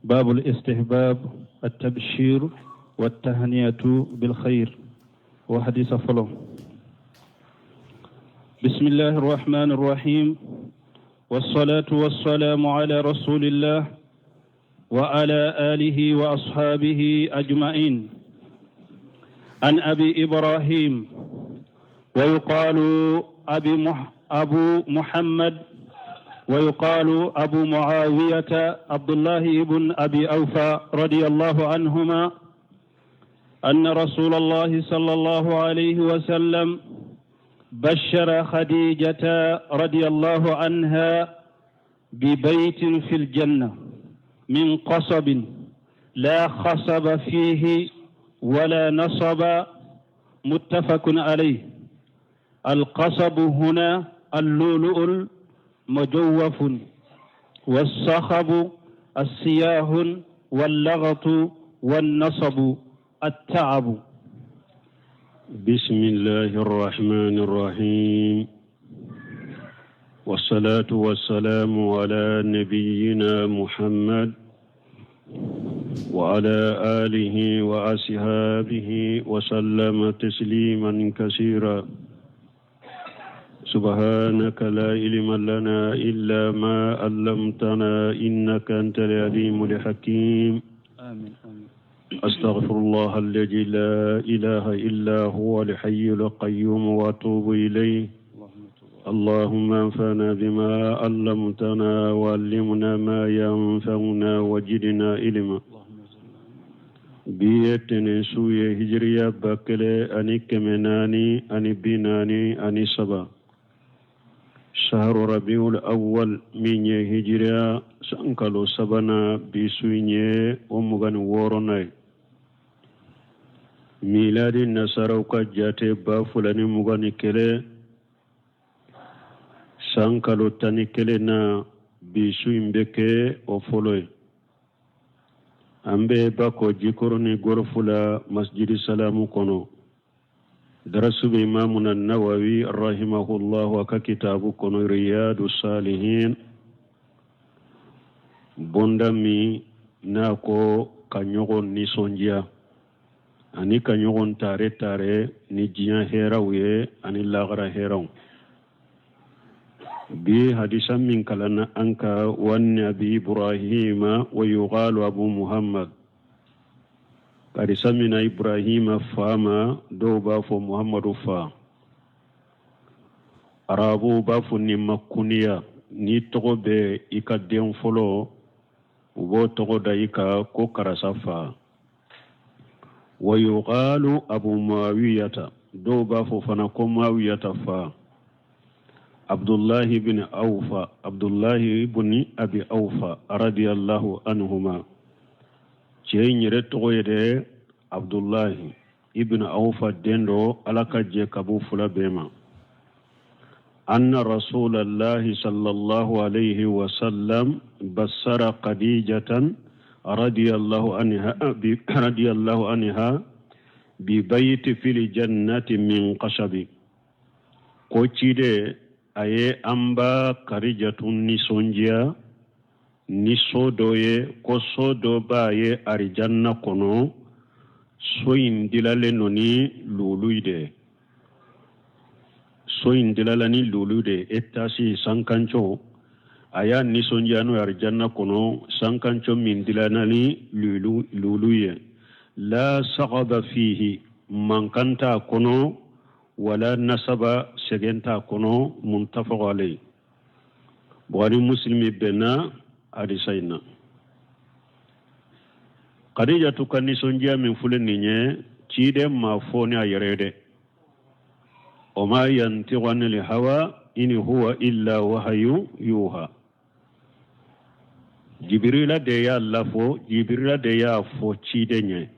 باب الاستحباب التبشير والتهنئة بالخير. وحديث فلو. بسم الله الرحمن الرحيم، والصلاة والسلام على رسول الله وعلى آله وأصحابه أجمعين. عن أبي إبراهيم، ويقال أبو محمد، ويقال أبو معاوية، عبد الله بن أبي أوفى رضي الله عنهما، أن رسول الله صلى الله عليه وسلم بشر خديجة رضي الله عنها ببيت في الجنة من قصب لا خصب فيه ولا نصب، متفق عليه. القصب هنا اللؤلؤ المجوف، والصخب السياه واللغط، والنصب التعب. بسم الله الرحمن الرحيم، والصلاة والسلام على نبينا محمد وعلى آله وأصحابه وسلم تسليما كثيرا. سبحانك لا علم لنا إلا ما علمتنا إنك أنت العليم الحكيم. آمين آمين. أستغفر الله الذي لا إله إلا هو الحي القيوم وأتوب إليه. اللهم انفعنا بما علمتنا وعلمنا ما ينفعنا وزدنا علما. Bi ye tɛnɛn su ye, hijiriya 1443, shahru rabiul awwal, min ye hijiriya san kalo sabanan, bi su in ye o 26nan ye. Miladi nasaraw ka jate, 2021, san kalo 11 na, bi su in bɛ kɛ o fɔlɔ ye. An bɛ Bakɔ Jikɔrɔni Gɔrɔfu la, Masjidi Salamu kɔnɔ. Darasu bɛ Imamuna Nawawi rahimahullahu a ka kitabu kɔnɔ, Riyadu Salihin, bonda min n'a ko ka ɲɔgɔn nisɔndiya ani ka ɲɔgɔn tare tare ni diɲɛ hɛrɛw ye ani lagara hɛrɛw. Bi hadisa min kalanna an ka, wa an abi Ibrahima wa yuqalu Abu Muhammad, hadisa min na Ibrahima fa ma, dɔw b'a fɔ Muhammadu fa. Arabuw b'a fɔ nin ma kuniya. Ni tɔgɔ bɛ i ka den fɔlɔ, u b'o tɔgɔ da i ka ko karisa fa. Wa yuqalu Abu Muawiyata, dɔw b'a fɔ fana ko Muawiyata fa, Abdullahi bin Awfa, Abdullahi bin Abi Awfa radiyallahu anhuma. Cɛ in yɛrɛ tɔgɔ ye dɛ Abdullahi ibn Awfa den dɔ, Ala ka jɛ ka b'u fila bɛɛ ma. Anna rasulallahi sallallahu alayhi wa sallam bassara Khadijatan radiyallahu anha bi bayti fil jannati min qasabi. Ko ciden a ye an ba Karijatu nisɔndiya ni so dɔ ye, ko so dɔ b'a ye arijanna kɔnɔ, so in dilalen don ni lulu de. So in dilala ni lulu de, étage sankanco. A y'a nisɔndiya n'o ye arijanna kɔnɔ, sankanco min dilala ni lulu lulu ye. La sagaba fihi, mankan t'a kɔnɔ, wala nasaba, sɛgɛn t'a kɔnɔ. Muttafaq alayhi, Bukhari Muslimi bɛnna hadisa in na. Khadijatu ka nisɔndiya min filɛ nin ye, ciden ma fɔ ni a yɛrɛ ye dɛ. O ma yantiqu anil hawa in huwa illa wahayu yuha. Jibirila de y'a lafɔ, Jibirila de y'a fɔ ciden ye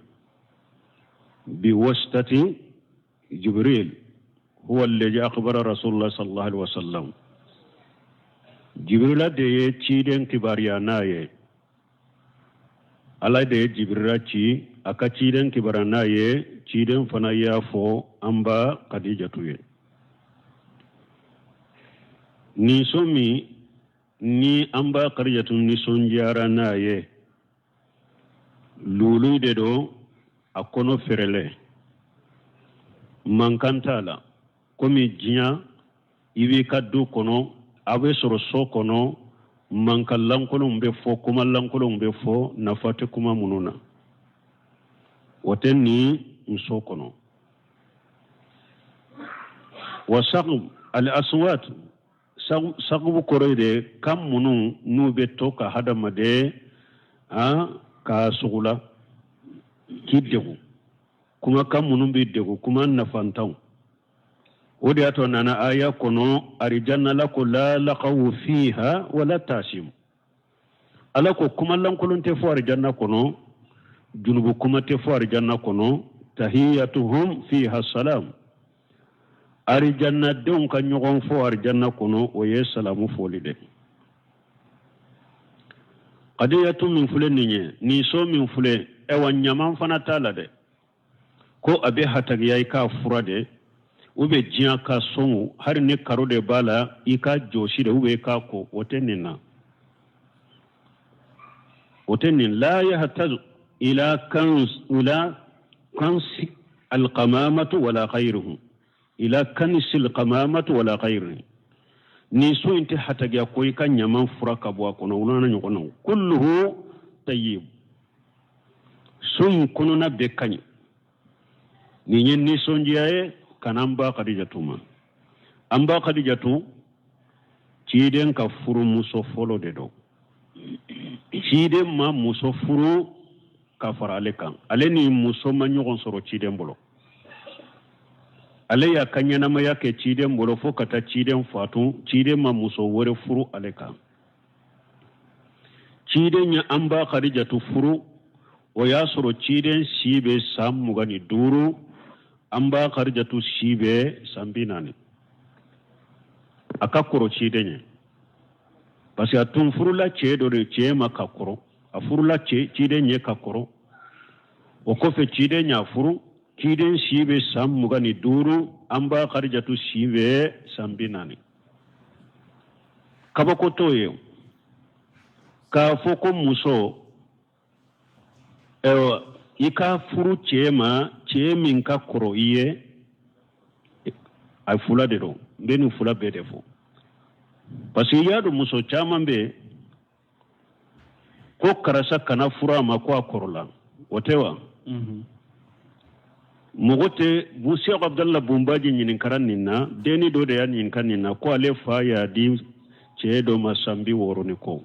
bi wasitati Jibril huwa alladhi akhbara Rasulullah sallallahu alaihi wasallam. Jibrila de ye ciden kibaruya n'a ye. Ala de ye Jibirila ci a ka ciden kibaruya n'a ye. Ciden fana y'a fɔ an ba Kadijatu ye. Nin so min ni an ba Kadijatu nisɔndiyara n'a ye. Lulu de don, a kɔnɔ fɛrɛlɛ, mankan t'a la. Komi diɲɛ, i b'i ka du kɔnɔ, a bɛ sɔrɔ so kɔnɔ, mankan lankolonw bɛ fɔ, kuma lankolonw bɛ fɔ, nafa tɛ kuma minnu na, o tɛ nin muso kɔnɔ. Wa sagb al aswat, sagbu kɔrɔ ye de kan minnu n'u bɛ to ka hadamaden k'a sugula, k'i degun, kumakan minnu bɛ degun, kuma nafantanw. O de y'a to nana aya kɔnɔ arijanna la ko la lagawu fiha wala tasim. Ala ko kuma lankolon tɛ fɔ arijanna kɔnɔ, junubu kuma tɛ fɔ arijanna kɔnɔ. Tahiyatuhum fiha salam. Arijannadenw ka ɲɔgɔn fo arijanna kɔnɔ, o ye salamu foli de. Kadijatu min filɛ nin ye, nin so min filɛ, ɛwa, ɲaman fana t'a la dɛ, ko a bɛ hatagiya i k'a fura de, u bɛ diɲɛ ka sɔn, hali ni karo de b'a la, i k'a jɔsi de, u bɛ i k'a ko, o tɛ nin na, o tɛ nin. La yahtaju ila kans ila kansi alqamamatu wala ghayruhu, ila kansi alqamamatu wala ghayruhu. Nin so in tɛ hatagiya ko i ka ɲaman fura ka bɔ a kɔnɔ, o n'a ɲɔgɔnnaw. Kulluhu tayyib, so in kɔnɔna bɛɛ ka ɲi. Nin ye nisɔndiya ye ka na an ba Kadijatu ma. An ba Kadijatu, ciden ka furumuso fɔlɔ de don. Ciden ma muso furu ka fara ale kan, ale ni muso ma ɲɔgɔn sɔrɔ ciden bolo. Ale y'a ka ɲɛnamaya kɛ ciden bolo fo ka taa ciden fatu. Ciden ma muso wɛrɛ furu ale kan. Ciden ye an ba Kadijatu furu, o y'a sɔrɔ ciden si bɛ san 25, an ba Kadijatu si bɛ san 40. A ka kɔrɔ ciden ye, parce que a tun furula cɛ dɔ de cɛ ma ka kɔrɔ. A furula cɛ ciden ye ka kɔrɔ. O kɔfɛ, ciden y'a furu, ciden si bɛ san 25, an ba Kadijatu si bɛ san 40. Kabako t'o ye k'a fɔ ko muso, ayiwa, i ka furu cɛ ma, cɛ min ka kɔrɔ i ye. A fula de don, n bɛ nin fula bɛɛ de fɔ, parce que i y'a dɔn, muso caman bɛ yen ko karisa kana furu a ma, ko a kɔrɔla. O tɛ wa? Mɔgɔ tɛ. Sɛki Abudala Bunbaji ɲininkara nin na, denni dɔ de y'a ɲininka nin na, ko ale fa y'a di cɛ dɔ ma san 60 ni kɔ.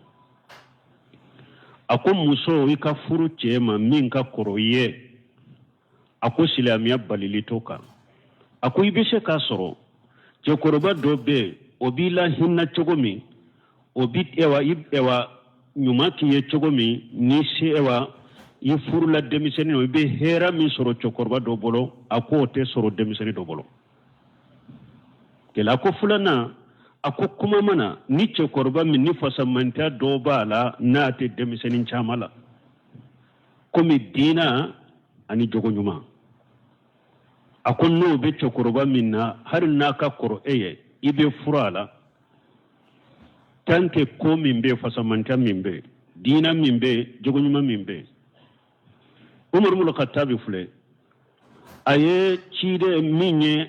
A ko muso, i ka furu cɛ ma min ka kɔrɔ i ye, a ko silamɛya balili t'o kan. A ko i bɛ se k'a sɔrɔ cɛkɔrɔba dɔ bɛ yen, o b'i lahinɛ cogo min, o bi ɛwa ɛwa ɲuman k'i ye cogo min, ni se ɛwa i furula denmisɛnnin, i bɛ hɛrɛ min sɔrɔ cɛkɔrɔba dɔ bolo, a ko o tɛ sɔrɔ denmisɛnnin dɔ bolo. Kɛlɛ ko filanan, a ko kuma mana ni cɛkɔrɔba min ni fasamantiya dɔ b'a la, n'a tɛ denmisɛnnin caman la, komi diina ani jogo ɲuman, a ko n'o bɛ cɛkɔrɔba min na, hali n'a ka kɔrɔ e ye, i bɛ furu a la, tant que ko min bɛ yen, fasamantiya min bɛ yen, diina min bɛ yen, jogo ɲuman min bɛ yen. Umaru bulu Katabi filɛ, a ye ciden min ye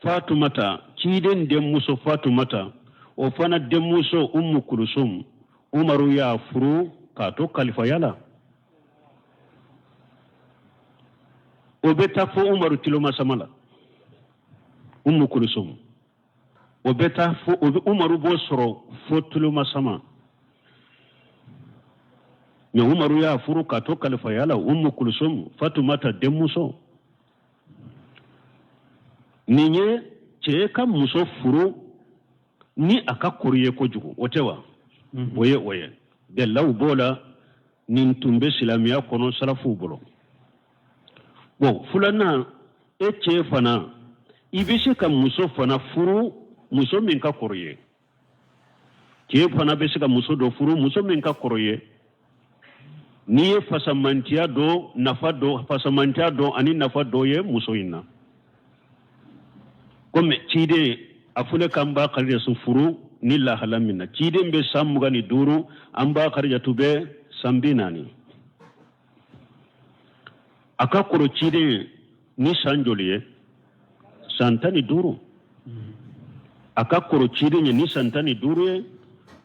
Fatumata, ciden denmuso Fatumata, o fana denmuso Umu Kulusum, Umaru y'a furu k'a to kalifaya la. O bɛ taa fo Umaru tilomasama la. Umu Kulusum, o bɛ taa fo o bɛ Umaru b'o sɔrɔ fo tilomasama. Mɛ Umaru y'a furu k'a to kalifaya la, Umu Kulusum, Fatumata denmuso. Nin ye cɛ ka muso furu ni a ka kɔrɔ i ye kojugu, o tɛ wa? O ye o ye gɛlɛyaw b'o la. Nin tun bɛ silamɛya kɔnɔ salafuw bolo. Bon, filanan, e cɛ fana, i bɛ se ka muso fana furu, muso min ka kɔrɔ i ye. Cɛ fana bɛ se ka muso dɔ furu, muso min ka kɔrɔ i ye, n'i ye fasamantiya dɔ nafa dɔ fasamantiya dɔ ani nafa dɔ ye muso in na. Komi ciden a filɛ k'an ba Kadijatu furu ni lahala min na, ciden bɛ san 25, an ba Kadijatu bɛ san 40. A ka kɔrɔ ciden ye ni san joli ye? San 15. A ka kɔrɔ ciden ye ni san 15 ye.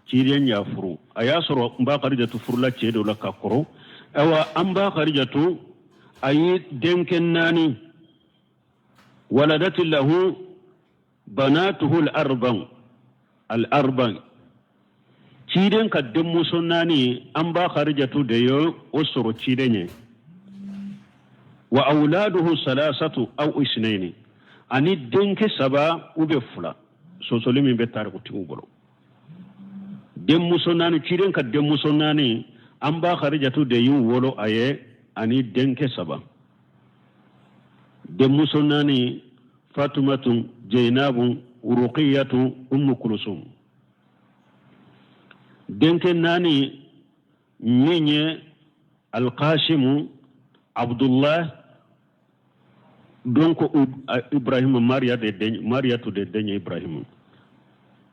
Ciden y'a furu, a y'a sɔrɔ n ba Kadijatu furula cɛ dɔ la ka kɔrɔ. Ayiwa, an ba Kadijatu, a ye denkɛ naani. Waladati lahu banatuhu al-arba al-arba. Ciden ka denmuso naani, an ba Kadijatu de ye o sɔrɔ ciden ye. Wa awladuhu salasatu aw isnaini, ani denkɛ saba u bɛ fila, sɔsɔli min bɛ tarikutigiw bolo. Denmuso naani, ciden ka denmuso naani, an ba Kadijatu de y'u wolo a ye, ani denkɛ saba. Denmuso naani: Fatumatu, Jeinabu, Ruqiyatu, Ummu Kulusum. Denkɛ naani min ye Alkasimu, Abdullah, donc Ibrahima, Mariya de den, Mariyatu de den ye Ibrahima.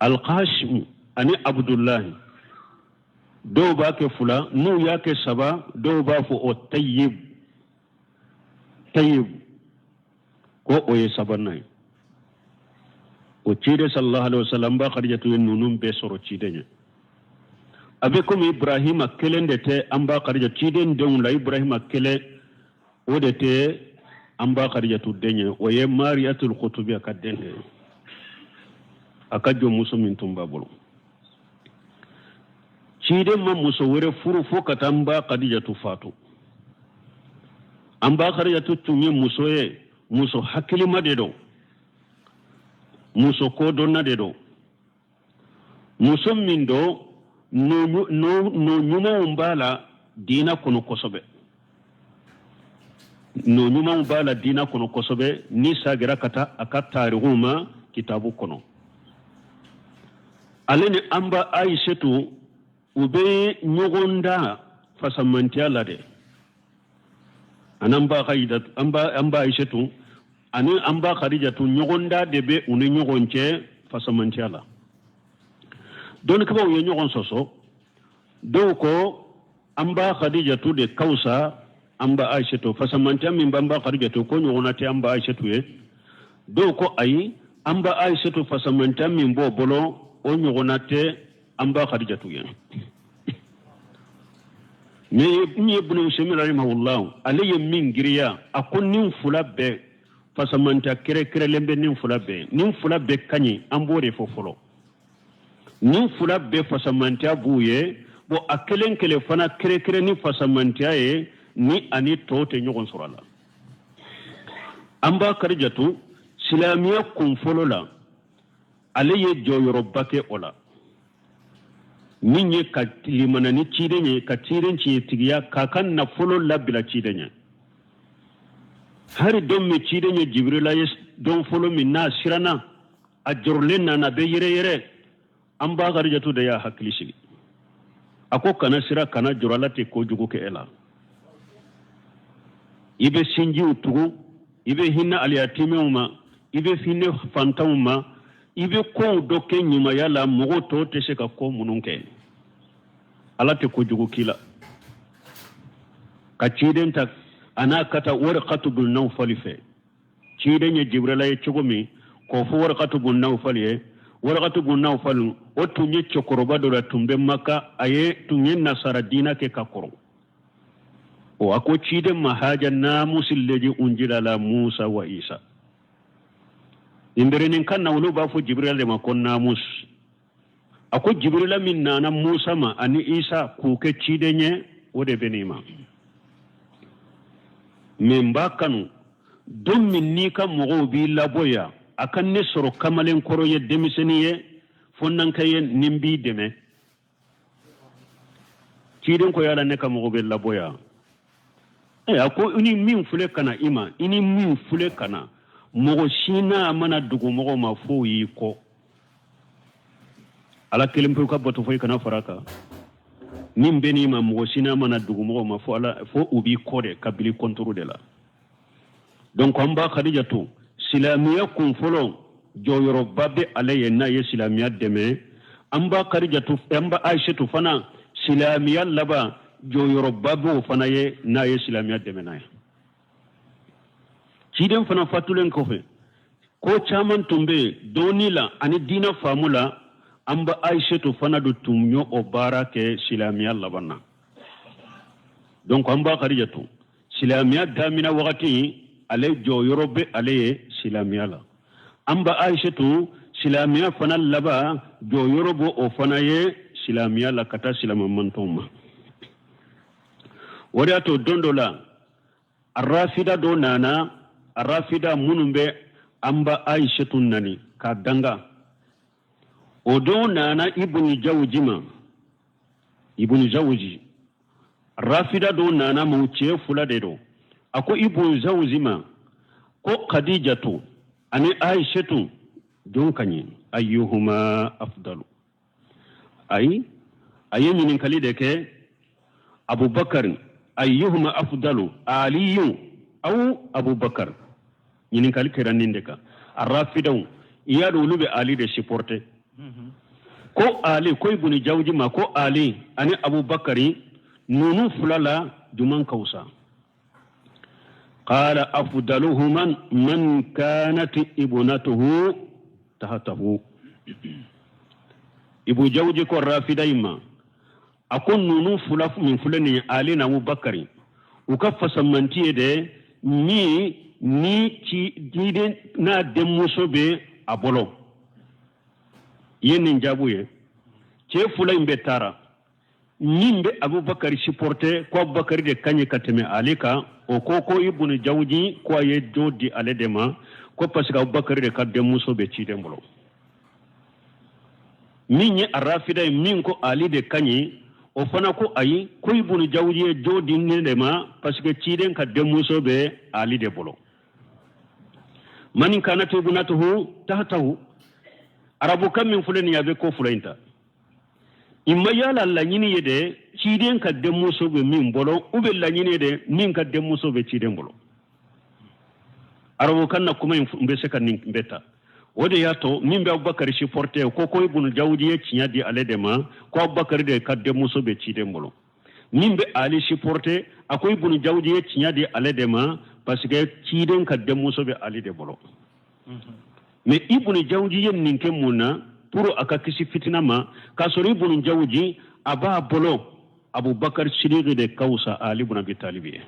Alkasimu ani Abdullahi, dɔw b'a kɛ fila, n'u y'a kɛ saba, dɔw b'a fɔ o Tayyib, Tayyib, ko o ye sabanan ye. O ciden sallallahu alaihi wasallam, ba Khadijatu ye ninnu bɛɛ sɔrɔ ciden ye. A bɛ komi Ibrahima kelen de tɛ an ba Khadija ciden denw la. Ibrahima kelen o de tɛ an ba Khadijatu den ye, o ye Mariyatul Kutubiya ka den de ye, a ka jɔnmuso min tun b'a bolo. Ciden ma muso wɛrɛ furu fo ka taa an ba Khadijatu fatu. An ba Khadijatu tun ye muso ye, muso hakilima de don, muso kodɔnna de don, muso min don, nɔ ɲumanw b'a la diina kɔnɔ kosɛbɛ, nɔ ɲumanw b'a la diina kɔnɔ kosɛbɛ. N'i sagira ka taa a ka tarikuw ma kitabu kɔnɔ, ale ni an ba Ayisetu, u bɛ ɲɔgɔn da fasamantiya la dɛ. Ani an ba an ba Ayisetu ani an ba Khadijatu, ɲɔgɔn da de bɛ u ni ɲɔgɔn cɛ fasamantiya la. Dɔnnikɛbaaw ye ɲɔgɔn sɔsɔ. Dɔw ko an ba Khadijatu de ka fisa an ba Ayisetu, fasamantiya min b'an ba Khadijatu ko ɲɔgɔnna tɛ an ba Ayisetu ye. Dɔw ko ayi, an ba Ayisetu fasamantiya min b'o bolo, o ɲɔgɔnna tɛ an ba Khadijatu ye. Min ye Ibn Usaymin rahimahullah, ale ye min giriya, a ko nin fila bɛɛ fasamantiya kɛrɛnkɛrɛnlen bɛ nin fila bɛɛ, nin fila bɛɛ ka ɲi. An b'o de fɔ fɔlɔ, nin fila bɛɛ fasamantiya b'u ye. Bon, a kelen kelen fana kɛrɛnkɛrɛn ni fasamantiya ye, ni ani tɔw tɛ ɲɔgɔn sɔrɔ a la. An ba Kadijatu, silamɛya kun fɔlɔ la, ale ye jɔyɔrɔba kɛ o la, min ye ka limana ni ciden ye, ka ciden tiɲɛtigiya, k'a ka nafolo labila ciden ye. Hari don min ciden ye Jibirila ye don fɔlɔ min n'a siranna, a jɔrɔlen nana, a bɛ yɛrɛyɛrɛ, an ba Kadijatu de y'a hakili sigi. A ko kana siran, kana jɔrɔ, Ala tɛ kojugu kɛ e la. I bɛ sinjiw tugu, i bɛ hinɛ aliyatimɛw ma, i bɛ hinɛ fantanw ma, i bɛ kow dɔ kɛ ɲumanya la, mɔgɔw tɔw tɛ se ka ko minnu kɛ. Ala tɛ kojugu k'i la. Ka ciden ta a n'a ka taa Warakatu bun Nawfali fɛ. Ciden ye Jibirila ye cogo min k'o fɔ Warakatu bun Nawfali ye. Warakatu bun Nawfali, o tun ye cɛkɔrɔba dɔ de tun bɛ Maka, a ye tun ye nasara diina kɛ ka kɔrɔ. O a ko ciden ma: haja namusi lezi unjila ala Musa wa Isa. Nin kan na, olu b'a fɔ Jibirila de ma ko namus. A ko Jibirila min nana Musa ma ani Isa k'u kɛ ciden ye, o de bɛ nin ma. Mais n b'a kanu, don min n'i ka mɔgɔw b'i labɔ yan, a ka ne sɔrɔ kamalen kɔrɔ ye, denmisɛnnin ye, fo n'an ka ye nin b'i dɛmɛ. Ciden ko: yala ne ka mɔgɔw bɛ labɔ yan? A ko i ni min filɛ ka na i ma, i ni min filɛ ka na, mɔgɔ si n'a mana dugu mɔgɔw ma fo y'i kɔ. Ala kelen pewu ka bato, foyi kana fara kan. Min bɛ n'i ma, mɔgɔ si n'a mana dugu mɔgɔw ma fo ala, fo u b'i kɔ de ka bili kɔntoro de la. Donc an ba Khadijatu, silamɛya kun fɔlɔ, jɔyɔrɔba bɛ ale ye n'a ye silamɛya dɛmɛ. An ba Khadijatu, an ba Ayisetu fana, silamɛya laban, jɔyɔrɔba b'o fana ye n'a ye silamɛya dɛmɛ n'a ye. Ciden fana fatulen kɔfɛ, ko caman tun bɛ yen dɔnni la ani diinɛ faamu la, an ba Ayisetu fana de tun ye o baara kɛ silamɛya laban na. Donc an ba Kadijatu, silamɛya damina wagati, ale jɔyɔrɔ bɛ ale ye silamɛya la. An ba Ayisetu, silamɛya fana laban, jɔyɔrɔ bɛ o fana ye silamɛya la ka taa silamɛ mantɔnw ma. O de y'a to don dɔ la, arafida dɔ nana, arafida minnu bɛ an ba Ayisetu nani k'a danga, o don nana Ibunu Jawuji ma. Ibunu Jawuji, rafida dɔ nana ma, cɛ fila de don. A ko Ibunu Jawuji ma ko Kadijatu ani Ayisetu, jɔn ka ɲi? Ayyuhuma afdalu? Ayi, a ye ɲininkali de kɛ Abubakar, ayyuhuma afdalu, Aliyu aw Abubakar. Ɲininkali kɛra nin de kan. A rafidaw, i y'a dɔn, olu bɛ Ali de supporter. Ko Ali ko Ibunu Jawuji ma ko Ali ani Abubakari, ninnu fila la juman ka wusa? Qala afdaluhuma man kanat ibnatuhu tahtahu. Ibu Jawuji ko rafida in ma, a ko ninnu fila min filɛ nin ye, Ali ni Abubakari, u ka fasamanti ye dɛ min ni ciden n'a denmuso bɛ a bolo. I ye nin jaabu ye. Cɛ fila in bɛɛ taara, min bɛ Abubakari supporter ko Abubakari de ka ɲi ka tɛmɛ ale kan, o ko ko Ibunu Jawuji ko a ye jo di ale de ma, ko parce que Abubakari de ka denmuso bɛ ciden bolo. Min ye arafida ye, min ko Ali de ka ɲi, o fana ko ayi, ko Ibunu Jawuji ye jo di ne de ma parce que ciden ka denmuso bɛ Ali de bolo. Man kanat ibnatuhu tahtahu, arabukan min filɛ nin ye, a bɛ ko fila in ta i ma. Yala laɲini ye de ciden ka denmuso bɛ min bolo, ou bien laɲini ye de min ka denmuso bɛ ciden bolo? Arabukan na kuma in bɛ se ka nin bɛɛ ta. O de y'a to min bɛ Abubakari supporter ko ko Ibunu Jawuji ye tiɲɛ di ale de ma, ko Abubakari de ka denmuso bɛ ciden bolo. Min bɛ Ali supporter, a ko Ibunu Jawuji ye tiɲɛ di ale de ma parce que ciden ka denmuso bɛ Ali de bolo. Mais Ibunu Jawuji ye nin kɛ mun na? Pour a ka kisi fitina ma. K'a sɔrɔ Ibunu Jawuji a b'a bolo Abubakar Sidiki de ka wusa Ali bun Abi Talib ye.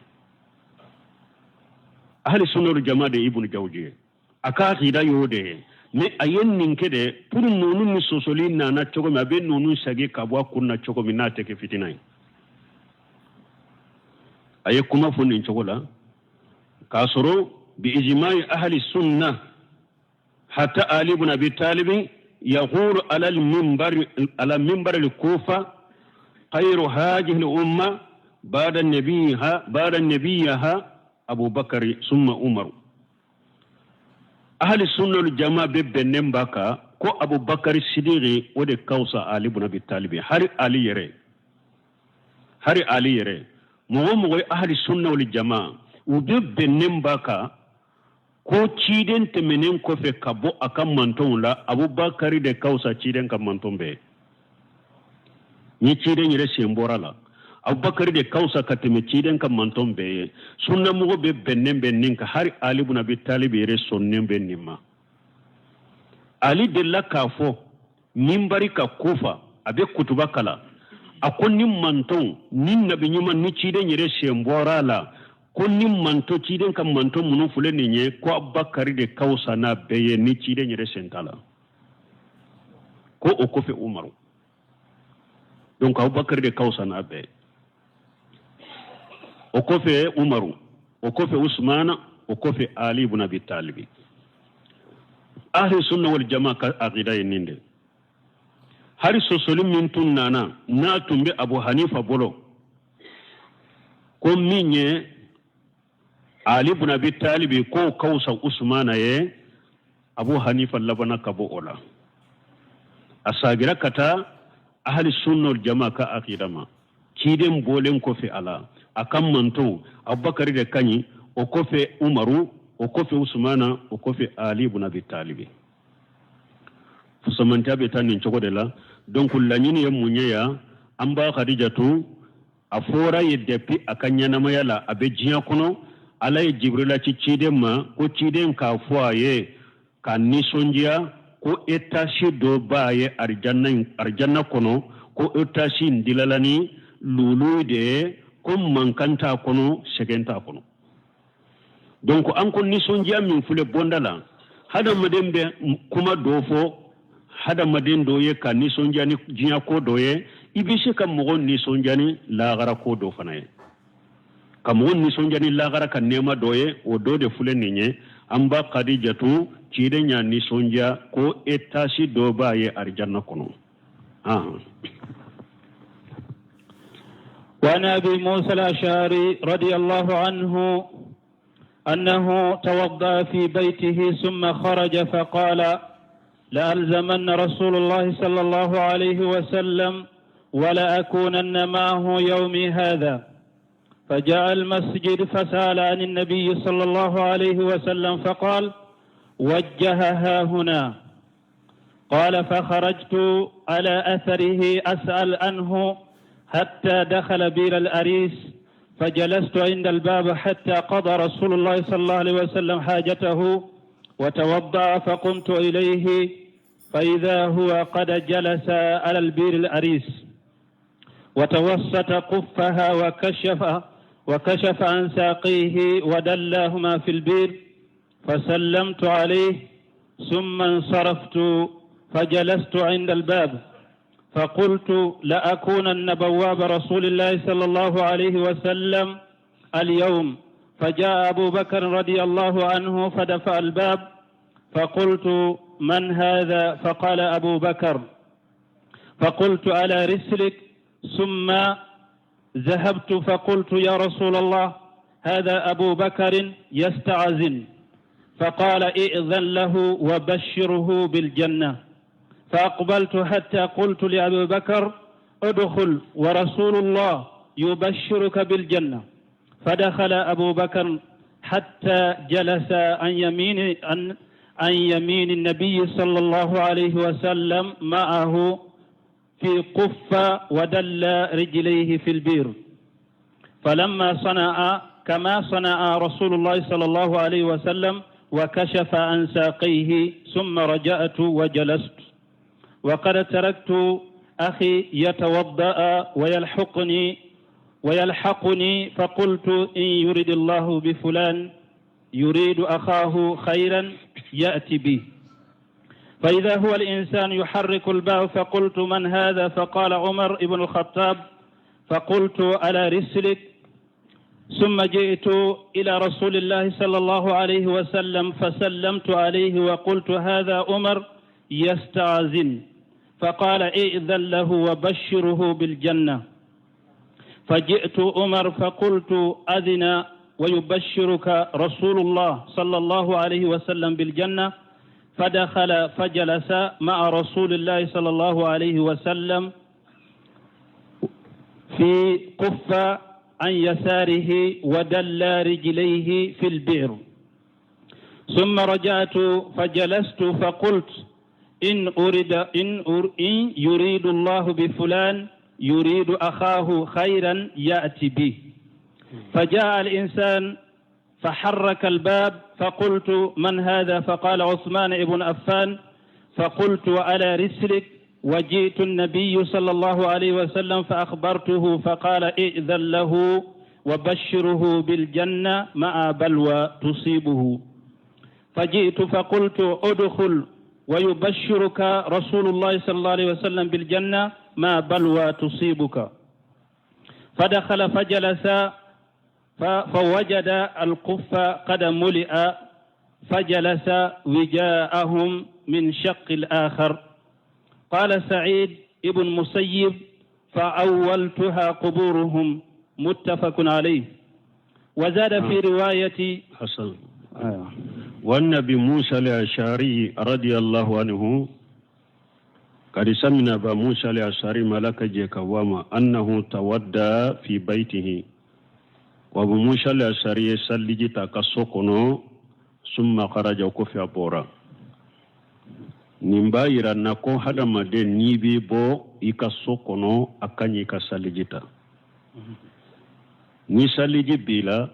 Ahli sunna wal jama de Ibunu Jawuji ye, a ka akida y'o de ye. Mais a ye nin kɛ de pour ninnu ni sɔsɔli nana cogo min, a bɛ ninnu sagi ka bɔ a kun na cogo min n'a tɛ kɛ fitina ye. A ye kuma fɔ nin cogo la k'a sɔrɔ bi ijimai ahli sunna, hatta Ali ibn Abi Talib yaqulu ala al-minbar, ala minbar al-Kufa: khayru hadhihi al-umma ba'da nabiha ba'da nabiyaha Abu Bakr summa Umar. Ahli sunna wal jama bɛ bɛnnen b'a kan ko Abubakar Sidiki, o de ka wusa Ali ibn Abi Talib. Hari Ali yɛrɛ, hari Ali yɛrɛ, mɔgɔ o mɔgɔ ye ahli sunna wal jama, u bɛ bɛnnen b'a kan ko ciden tɛmɛnen kɔfɛ ka bɔ a ka mantɔnw la, Abubakari de ka wusa ciden ka mantɔn bɛɛ. Ni ciden yɛrɛ sen bɔra la, Abubakari de ka wusa ka tɛmɛ ciden ka mantɔn bɛɛ ye. Sunnamɔgɔ bɛ bɛnnen bɛ nin kan. Hari Ali bun Abi Talib yɛrɛ sɔnnen bɛ nin ma. Ali delila k'a fɔ minbari kan Kufa, a bɛ kutuba kalan, a ko ni mantɔn ni nabi ɲuman ni ciden yɛrɛ sen bɔra a la, ko ni mantɔn, ciden ka mantɔn minnu filɛ nin ye, ko Abubakari de ka wusa n'a bɛɛ ye ni ciden yɛrɛ sen t'a la, ko o kɔfɛ Umaru. Donc Abubakari de ka wusa n'a bɛɛ ye, o kɔfɛ Umaru, o kɔfɛ Usumana, o kɔfɛ Ali ibn Abi Talibi. Ahli sunna wal jama ka aqida ye nin de. Hari sɔsɔli min tun nana, n'a tun bɛ Abu Hanifa bolo, ko min ye Ali ibn Abi Talibi k'o ka wusa Usumana ye, Abu Hanifa labanna ka bɔ o la, a sagira ka taa ahli sunna wal jama ka aqida ma. Ciden bɔlen kɔfɛ a la, a ka mantonw, Abubakari de ka ɲi, o kɔfɛ Umaru, o kɔfɛ Usumana, o kɔfɛ Ali ibn Abi Talibi. Fusamantiya bɛ taa nin cogo de la. Donc laɲini ye mun ye yan? An ba Khadijatu, a fɔra ye depuis a ka ɲɛnamaya la, a bɛ diɲɛ kɔnɔ, Ala ye Jibrila ci ciden ma ko ciden k'a fɔ a ye k'a nisɔndiya ko etasi dɔ b'a ye arijanna kɔnɔ, ko etasi in dilala ni lulu de ye, ko mankan t'a kɔnɔ, sɛgɛn t'a kɔnɔ. Donc an ko nisɔndiya min filɛ bonda la, hadamaden bɛ kuma dɔ fɔ hadamaden dɔ ye ka nisɔndiya ni diɲɛ ko dɔ ye, i bɛ se ka mɔgɔ nisɔndiya ni lahara ko dɔ fana ye, ka mɔgɔ nisɔndiya ni lahara ka nɛɛma dɔ ye. O dɔ de filɛ nin ye. An ba Kadijatu, ciden y'a nisɔndiya ko etasi dɔ b'a ye arijanna kɔnɔ. وعن أبي موسى الأشعري رضي الله عنه أنه توضأ في بيته ثم خرج فقال: لألزمن رسول الله صلى الله عليه وسلم ولأكونن معه يومي هذا. فجاء المسجد فسأل عن النبي صلى الله عليه وسلم فقال: وجه ها هنا. قال: فخرجت على أثره أسأل عنه حتى دخل بير الأريس، فجلست عند الباب حتى قضى رسول الله صلى الله عليه وسلم حاجته وتوضأ، فقمت إليه فإذا هو قد جلس على البير الأريس وتوسط قفها وكشف عن ساقيه ودلاهما في البير، فسلمت عليه ثم انصرفت فجلست عند الباب، فقلت: لأكونن بواب رسول الله صلى الله عليه وسلم اليوم. فجاء أبو بكر رضي الله عنه فدفع الباب، فقلت: من هذا؟ فقال: أبو بكر. فقلت: على رسلك. ثم ذهبت فقلت: يا رسول الله، هذا أبو بكر يستعزن. فقال: ائذن له وبشره بالجنة. فأقبلت حتى قلت لأبي بكر: ادخل ورسول الله يبشرك بالجنة. فدخل أبو بكر حتى جلس عن يمين النبي صلى الله عليه وسلم معه في قفة ودل رجليه في البير. فلما صنع كما صنع رسول الله صلى الله عليه وسلم وكشف عن ساقيه، ثم رجعت وجلست، وقد تركت أخي يتوضأ ويلحقني، فقلت: إن يريد الله بفلان يريد أخاه خيرا يأتي به. فإذا هو الإنسان يحرك الباب، فقلت: من هذا؟ فقال: عمر بن الخطاب. فقلت: على رسلك. ثم جئت إلى رسول الله صلى الله عليه وسلم فسلمت عليه وقلت: هذا عمر يستعزن. فقال: ائذن له وبشره بالجنة. فجئت عمر فقلت: أذن ويبشرك رسول الله صلى الله عليه وسلم بالجنة. فدخل فجلس مع رسول الله صلى الله عليه وسلم في قفة عن يساره ودل رجليه في البئر. ثم رجعت فجلست فقلت: إن يريد الله بفلان يريد أخاه خيرا يأتي به. فجاء الإنسان فحرك الباب، فقلت: من هذا؟ فقال: عثمان بن عفان. فقلت: على رسلك. وجئت النبي صلى الله عليه وسلم فأخبرته، فقال: ائذن له وبشره بالجنة مع بلوى تصيبه. فجئت فقلت: ادخل ويبشرك رسول الله صلى الله عليه وسلم بالجنة ما بلوى تصيبك. فدخل فجلس فوجد القفة قد ملئ، فجلس وجاءهم من شق الآخر. قال سعيد ابن مسيب: فأولتها قبورهم. متفق عليه. وزاد في رواية حسن. والنبي موسى الأشعري رضي الله عنه قد سمنا أبا موسى الأشعري ملك جيكواما أنه تودى في بيته، وأبو موسى الأشعري سلجي تاكسوكونو ثم خرج وكفي بورا. Nin b'a yira na ko hadamaden n'i bɛ bɔ i ka so kɔnɔ, a ka ɲi i ka saliji ta. Ni saliji b'i la,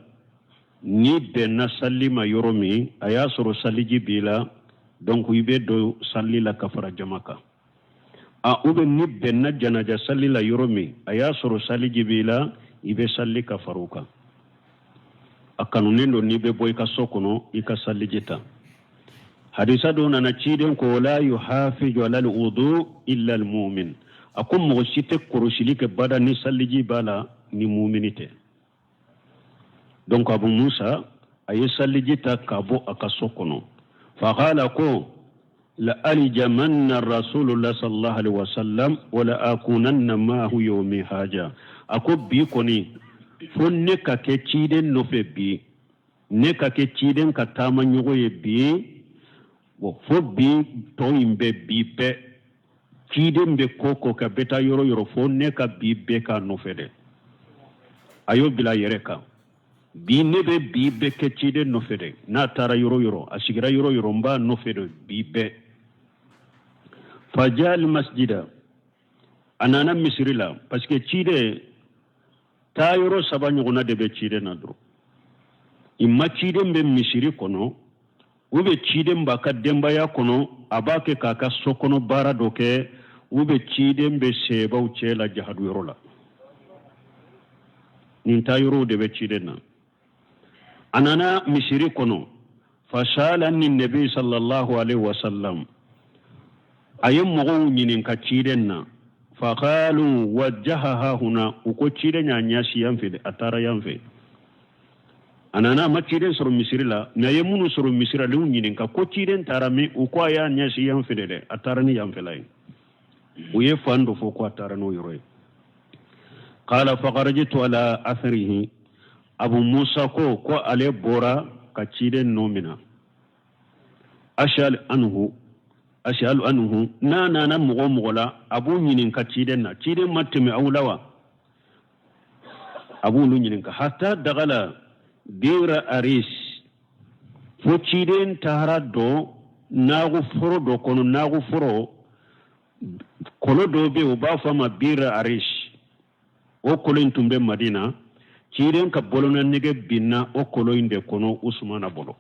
N'i bɛnna sali ma yɔrɔ min, a y'a sɔrɔ saliji b'i la, donc i bɛ don sali la ka fara jama kan. A ou bien n'i bɛnna janaja sali la yɔrɔ min, a y'a sɔrɔ saliji b'i la, i bɛ sali ka fara o kan. A kanunen don n'i bɛ bɔ i ka so kɔnɔ, i ka saliji ta. Hadisa dɔ nana, ciden ko: la yuhafizu ala alwudu illa almumin. A ko mɔgɔ si tɛ kɔrɔsili kɛ bada ni saliji b'a la ni mumini tɛ. Donc Abu Musa a ye saliji ta ka bɔ a ka so kɔnɔ. Faqala, ko: la aljamanna rasulullah sallallahu alaihi wasallam wala akunanna maahu yawmi haja. A ko bi kɔni, fo ne ka kɛ ciden nɔfɛ bi, ne ka kɛ ciden ka taama ɲɔgɔn ye bi. Bon, fo bi tɔ in bɛɛ, bi bɛɛ ciden bɛ ko ko kɛ, bɛ taa yɔrɔ yɔrɔ, fo ne ka bi bɛɛ k'a nɔfɛ dɛ. A y'o bila a yɛrɛ kan: bi ne bɛ bi bɛɛ kɛ ciden nɔfɛ dɛ. N'a taara yɔrɔ yɔrɔ, a sigira yɔrɔ yɔrɔ, n b'a nɔfɛ dɛ bi bɛɛ. Fajal masjida, a nana misiri la, parce que ciden taa yɔrɔ saba ɲɔgɔnna de bɛ ciden na dɔrɔn. Imma ciden bɛ misiri kɔnɔ, ou bien ciden b'a ka denbaya kɔnɔ, a b'a kɛ k'a ka so kɔnɔ baara dɔ kɛ, ou bien ciden bɛ sebaw cɛ la jahadu yɔrɔ la. Nin taa yɔrɔw de bɛ ciden na. A nana misiri kɔnɔ. Fasala ani nabi sallallahu alaihi wasallam, a ye mɔgɔw ɲininka ciden na. Faqalu wajjaha ha huna, u ko ciden y'a ɲɛsin yan fɛ, a taara yan fɛ. A nana, a ma ciden sɔrɔ misiri la, mɛ a ye minnu sɔrɔ misiri la, olu ɲininka ko ciden taara min? U ko a y'a ɲɛsin yan fɛ dɛ, a taara ni yan fɛla ye. U ye fan dɔ fɔ ko a taara n'o yɔrɔ ye. Qala fakharajtu ala atharihi. Abu Musa ko ale bɔra ka ciden nɔ minɛ. Ashal anhu, ashalu anhu, n'a nana mɔgɔ mɔgɔ la, a b'u ɲininka ciden na: ciden ma tɛmɛ aw la wa? A b'olu ɲininka. Hatta dagala bira aris, fo ciden taara don naagu foro dɔ kɔnɔ. Naagu foro kɔlɔ dɔ bɛ yen, u b'a fɔ a ma bira aris. O kɔlɔ in tun bɛ Madina. Ciden ka bolonanɛgɛ binna o kɔlɔ in de kɔnɔ Usumana bolo.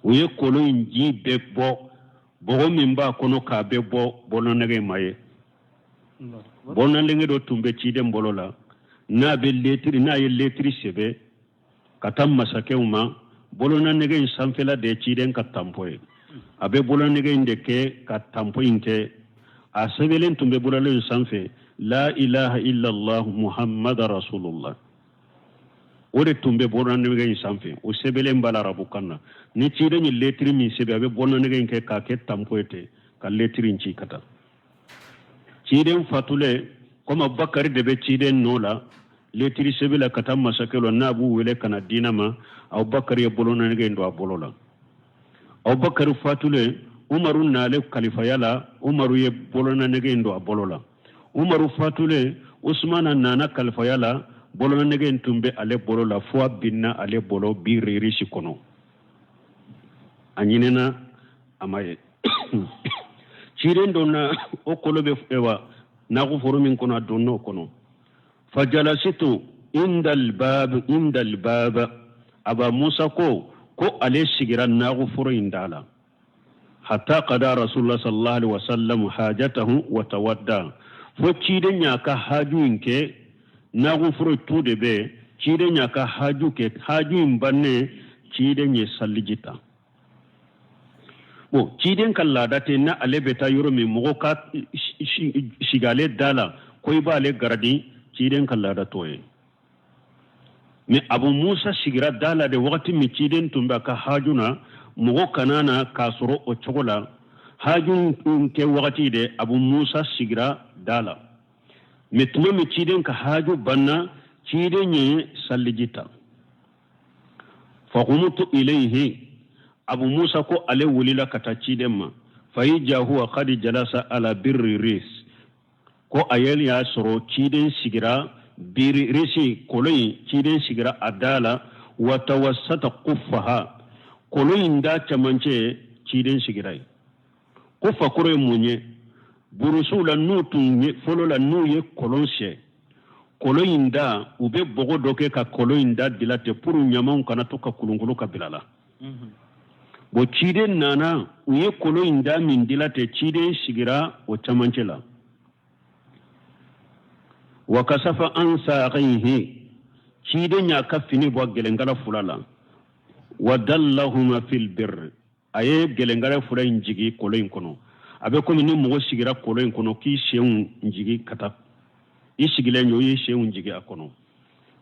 U ye kɔlɔ in ji bɛɛ bɔ, bɔgɔ min b'a kɔnɔ k'a bɛɛ bɔ, bolonanɛgɛ in ma ye. Bolonanɛgɛ dɔ tun bɛ ciden bolo la, n'a bɛ letiri, n'a ye letiri sɛbɛn ka taa masakɛw ma, bolonanɛgɛ in sanfɛla de ye ciden ka tanpɔ ye. A bɛ bolonanɛgɛ in de kɛ ka tanpɔ in kɛ. A sɛbɛnlen tun bɛ bolonanɛgɛ in sanfɛ: la ilaha illallah muhammad rasulullah. O de tun bɛ bolonanɛgɛ in sanfɛ, o sɛbɛnlen b'a la arabukan na. Ni ciden ye letiri min sɛbɛn, a bɛ bolonanɛgɛ in kɛ k'a kɛ tanpɔ ye ten ka letiri in ci ka taa. Ciden fatulen, komi Abubakari de bɛ ciden nɔ la letiri sɛbɛn la ka taa masakɛ la, n'a b'u wele ka na diinɛ ma, Abubakari ye bolonanɛgɛ in don a bolo la. Abubakari fatulen, Umaru nalen kalifaya la, Umaru ye bolonanɛgɛ in don a bolo la. Umaru fatulen, Usumana nana kalifaya la, bolonanɛgɛ in tun bɛ ale bolo la fo a binna ale bolo bi ririsi kɔnɔ. A ɲinina, a ma ye. Ciden donna o kolo bɛ wa nago foro min kɔnɔ, a donna o kɔnɔ. Fajalasitu indal bab, indal bab. Aba Musa ko ale sigira nago foro in da la. Hatta qada rasulullah sallallahu alaihi wasallam hajatahu wa tawadda, fo ciden y'a ka haju in kɛ. Nago foro tu de bɛ, ciden y'a ka haju kɛ. Haju in bannen, ciden ye saliji ta. Bon, ciden ka laada tɛ na ale bɛ taa yɔrɔ min, mɔgɔ ka sigi ale da la ko i b'ale garadi. Ciden ka laada t'o ye. Mais Abu Musa sigira da la de wagati min ciden tun bɛ a ka haju na, mɔgɔ kana na k'a sɔrɔ o cogo la. Haju kɛ wagati de, Abu Musa sigira da la. Mais tuma min ciden ka haju banna, ciden ye saliji ta. Faqumtu ilayhi, Abu Musa ko ale wulila ka taa ciden ma. Fa iza huwa qad jalasa ala birri ris, ko a yɛrɛ y'a sɔrɔ ciden sigira biri risi kolo in, ciden sigira a da la. Wa tawassata kuffaha, kolo in da camancɛ ciden sigira yen. Ko fakoro ye mun ye? Burusiw la, n'u tun ye fɔlɔ la, n'u ye kolon sɛ, Kolon in da, u bɛ bɔgɔ dɔ kɛ ka kolon in da dila ten pour ɲamanw kana to ka kolonkolo ka bila la. Bon, ciden nana, u ye kolon in da min dila ten, ciden sigira o camancɛ la. Wa kasafa an saqaihi, ciden y'a ka fini bɔ gɛlɛnkala fila la. Wa dallahuma fil birr, a ye gɛlɛnkala fila in jigi kolon in kɔnɔ. A bɛ komi ni mɔgɔ sigira kolon in kɔnɔ k'i senw jigi ka taa i sigilen jɔ, i ye senw jigi a kɔnɔ,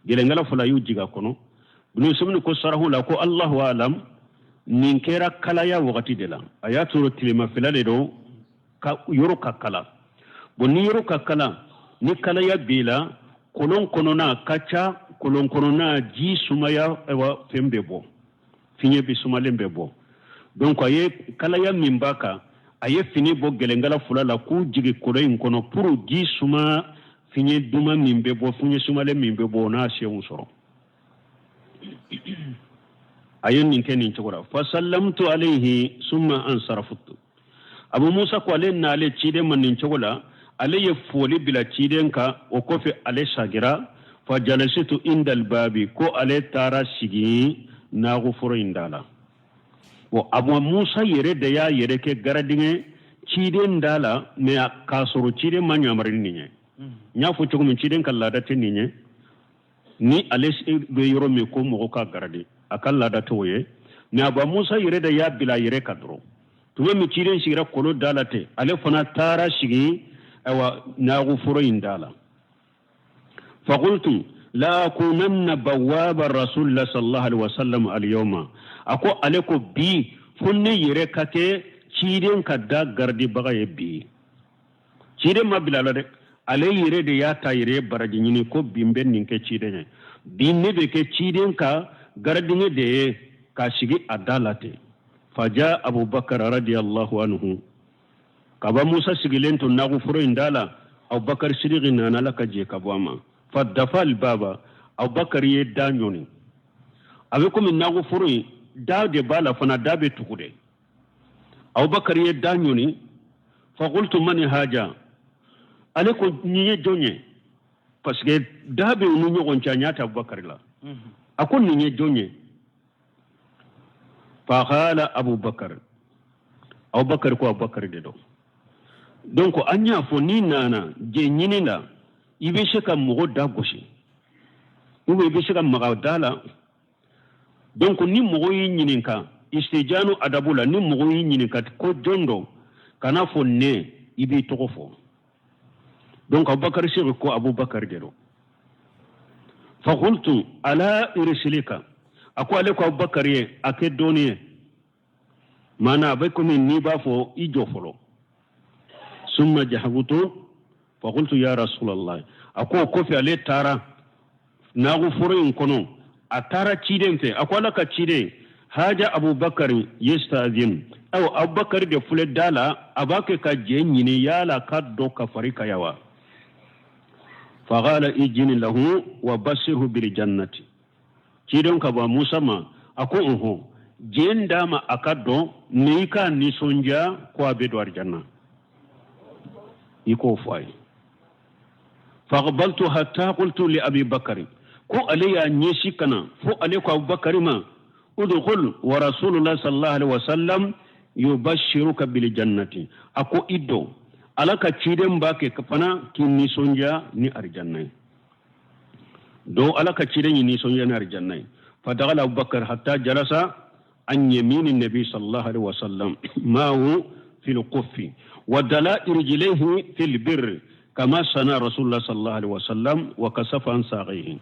gɛlɛnkala fila y'u jigi a kɔnɔ. Ibn Usaymin ko sarahu la ko Allahu alam, nin kɛra kalaya wagati de la. A y'a sɔrɔ tilemafɛla de don, ka yɔrɔ ka kala. Bon, ni yɔrɔ ka kala, ni kalaya b'i la, kolon kɔnɔna ka ca, kolon kɔnɔna ji sumaya, ayiwa, fɛn bɛ bɔ, fiɲɛ bɛ sumalen bɛ bɔ. Donc a ye kalaya min b'a kan, a ye fini bɔ gɛlɛnkala fila la k'u jigi kolon in kɔnɔ pour ji suma, fiɲɛ duman min bɛ bɔ, fiɲɛ sumalen min bɛ bɔ, o n'a senw sɔrɔ. A ye nin kɛ nin cogo la. Fasallamtu alayhi summa ansaraftu. Abu Musa ko ale n'ale ciden ma nin cogo la, ale ye foli bila ciden kan. O kɔfɛ ale sagira. Fa jalasitu indal babi, ko ale taara sigi nagoforo in da la. Bon, Abu Musa yɛrɛ de y'a yɛrɛ kɛ garadingɛ ciden da la, mais k'a sɔrɔ ciden ma yamari nin ye. N y'a fɔ cogo min, ciden ka laada tɛ nin ye. Ni ale bɛ yɔrɔ min ko mɔgɔ ka garadi, a ka laada t'o ye. Mais Aba Musa yɛrɛ de y'a bila a yɛrɛ kan dɔrɔn. Tuma min ciden sigira kolon da la ten, ale fana taara sigi, ayiwa, nagoforo in da la. Fakultu la akunanna bawaba rasulillah sallallahu alaihi wasallam alyawma. A ko ale ko bi fo ne yɛrɛ ka kɛ ciden ka da garadibaga ye bi. Ciden ma bila la dɛ, ale yɛrɛ de y'a ta yɛrɛ ye baraji ɲini ko bi n bɛ nin kɛ ciden ye, bi ne bɛ kɛ ciden ka garadingɛ de ye k'a sigi a da la ten. Faja Abubakar radiyallahu anhu. K'Aba Musa sigilen to nagoforo in da la, Abubakar Sidiki nana, Ala ka jɛ ka bɔ a ma. Fa dafa albaba, Abubakar ye da ɲɔni. A bɛ komi nagoforo in da de b'a la fana, da bɛ tugu de. Abubakar ye da ɲɔni. Fakultu mani haja, ale ko nin ye jɔn ye? Parce que da bɛ u ni ɲɔgɔn cɛ, a ɲɛ tɛ Abubakar la. A ko nin ye jɔn ye? Fakala Abubakar, Abubakar ko Abubakar de don. Donc an y'a fɔ, n'i nana jɛ ɲini la, i bɛ se ka mɔgɔ da gosi ou bien i bɛ se ka maga da la. Donc ni mɔgɔ y'i ɲininka, istijanu adabu la, ni mɔgɔ y'i ɲininka ko jɔn don, kana fɔ ne, i b'i tɔgɔ fɔ. Donc Abubakar Sidiki ko Abubakar de don. Fakultu ala irisilika, a ko ale ko Abubakar ye a kɛ dɔɔni ye, maana a bɛ komi n'i b'a fɔ i jɔ fɔlɔ. Summa jahabutu fakultu ya rasulallah. A ko o kɔfɛ ale taara nagoforo in kɔnɔ, a taara ciden fɛ. A ko Ala ka ciden, haja Abubakar yestazin. Ayiwa, Abubakar de filɛ da la, a b'a kɛ ka jɛ ɲini yala ka don ka fara i kan yan wa? Faqala ijini lahu wa basirhu bil jannati. Ciden ko Aba Musa ma, a ko ɔhɔn, jɛn d'a ma a ka don, mais i k'a nisɔndiya ko a bɛ don arijanna, i k'o fɔ a ye. Faqbaltu hatta qultu li Abi Bakari, ko ale y'a ɲɛsin ka na fo ale ko Abubakari ma: udkhul wa rasulullah sallallahu alaihi wasallam yubashiruka bil jannati. A ko i don, Ala ka ciden b'a kɛ fana k'i nisɔndiya ni arijanna ye. Don, Ala ka ciden y'i nisɔndiya ni arijanna ye. Fadakala Abubakar hatta jalasa an yamini nabi sallallahu alaihi wasallam maahu fil kuffi wa dala irjilayhi fil birri kama sana rasulullah sallallahu alaihi wasallam wa kasafa an saqihi.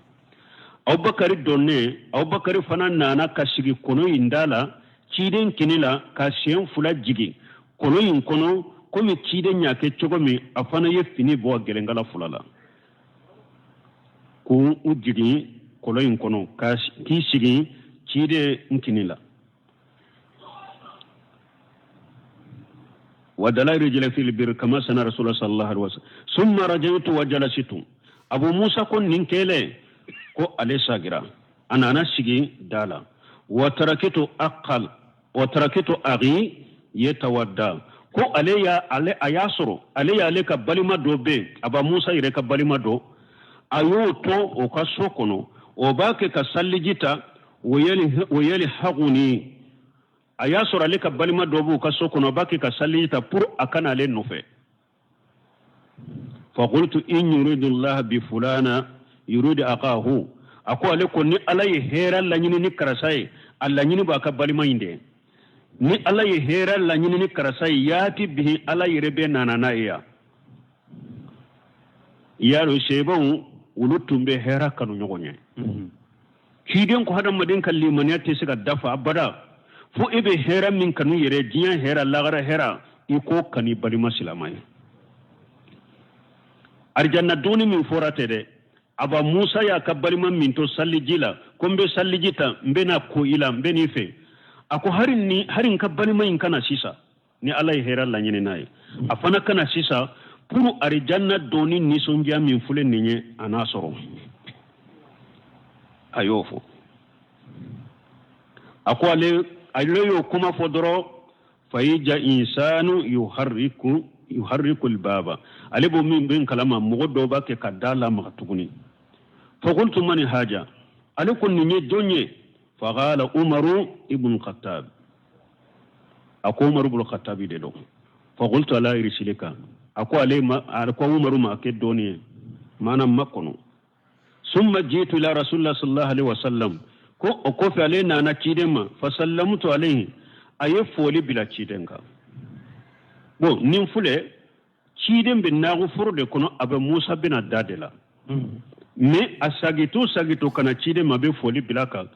Abubakar donnen, Abubakar fana nana ka sigi kolon in da la ciden kini la, ka sen fila jigin kolon in kɔnɔ komi ciden y'a kɛ cogo min. A fana ye fini bɔ a gɛlɛnkala fila la k'u jigin kolon in kɔnɔ, k'i sigi ciden n kini la. Wa dala rijila fil bir kama sana rasulullah sallallahu alaihi wasallam. Summa rajaitu wa jalasitu. Abu Musa ko nin kɛlen ko ale sagira, a nana sigi da la. Wa tarakitu aqal wa tarakitu aghi yatawadda, ko ale y'a ale a y'a sɔrɔ ale y'ale ka balima dɔ bɛ yen, Aba Musa yɛrɛ ka balima dɔ. A y'o to o ka so kɔnɔ, o b'a kɛ ka saliji ta. O yalhaquni, a y'a sɔrɔ ale ka balima dɔ b'u ka so kɔnɔ, o b'a kɛ ka saliji ta pour a ka na ale nɔfɛ. Faqultu in yuridu llah bi fulana yuridu akahu. A ko ale ko ni Ala ye hɛrɛ laɲini ni karisa ye, a laɲini b'a ka balima in de. Ni Ala ye hɛrɛ laɲini ni karisa ye, yati bihi, Ala yɛrɛ bɛ nana n'a ye yan. Y'a dɔn sebaw olu tun bɛ hɛrɛ kanu ɲɔgɔn ye. Ciden ko hadamaden ka limaniya tɛ se ka dafa abada fo e bɛ hɛrɛ min kanu yɛrɛ, diɲɛ hɛrɛ, lagara hɛrɛ, i k'o kanu i balima silama ye. Arijanna donni min fɔra tɛ dɛ, Aba Musa y'a ka balima min to saliji la ko n bɛ saliji ta, n bɛ na ko i la, n bɛ n'i fɛ. A ko hari ni hari n ka balima in ka na sisan, ni Ala ye hɛrɛ laɲini n'a ye, a fana ka na sisan pour arijanna donni nisɔndiya min filɛ nin ye, a n'a sɔrɔ. A y'o fɔ. A ko ale y'o kuma fɔ dɔrɔn, fayija insanu yuharriku albaba. Ale b'o min bɛ kalama, mɔgɔ dɔw b'a kɛ ka da lamaga tuguni. Fakultu mani haja, ale ko nin ye jɔn ye? Faqala Umaru ibn Khattab. A ko Umaru ibn Khattabi de don. Fakultu ala irsilika. A ko ale ma, a ko Umaru ma kɛ dɔɔni ye maana makɔnɔ. Summa jitu ila rasulillah sallallahu alaihi wasallam. Ko o kɔfɛ ale nana ciden ma. Fasallamtu alayhi, a ye foli bila ciden kan. Bon, nin filɛ, ciden bɛ nagoforo de kɔnɔ, a bɛ Musa bɛna da de la, mais a sagito sagito ka na ciden ma, a bɛ foli bila kan.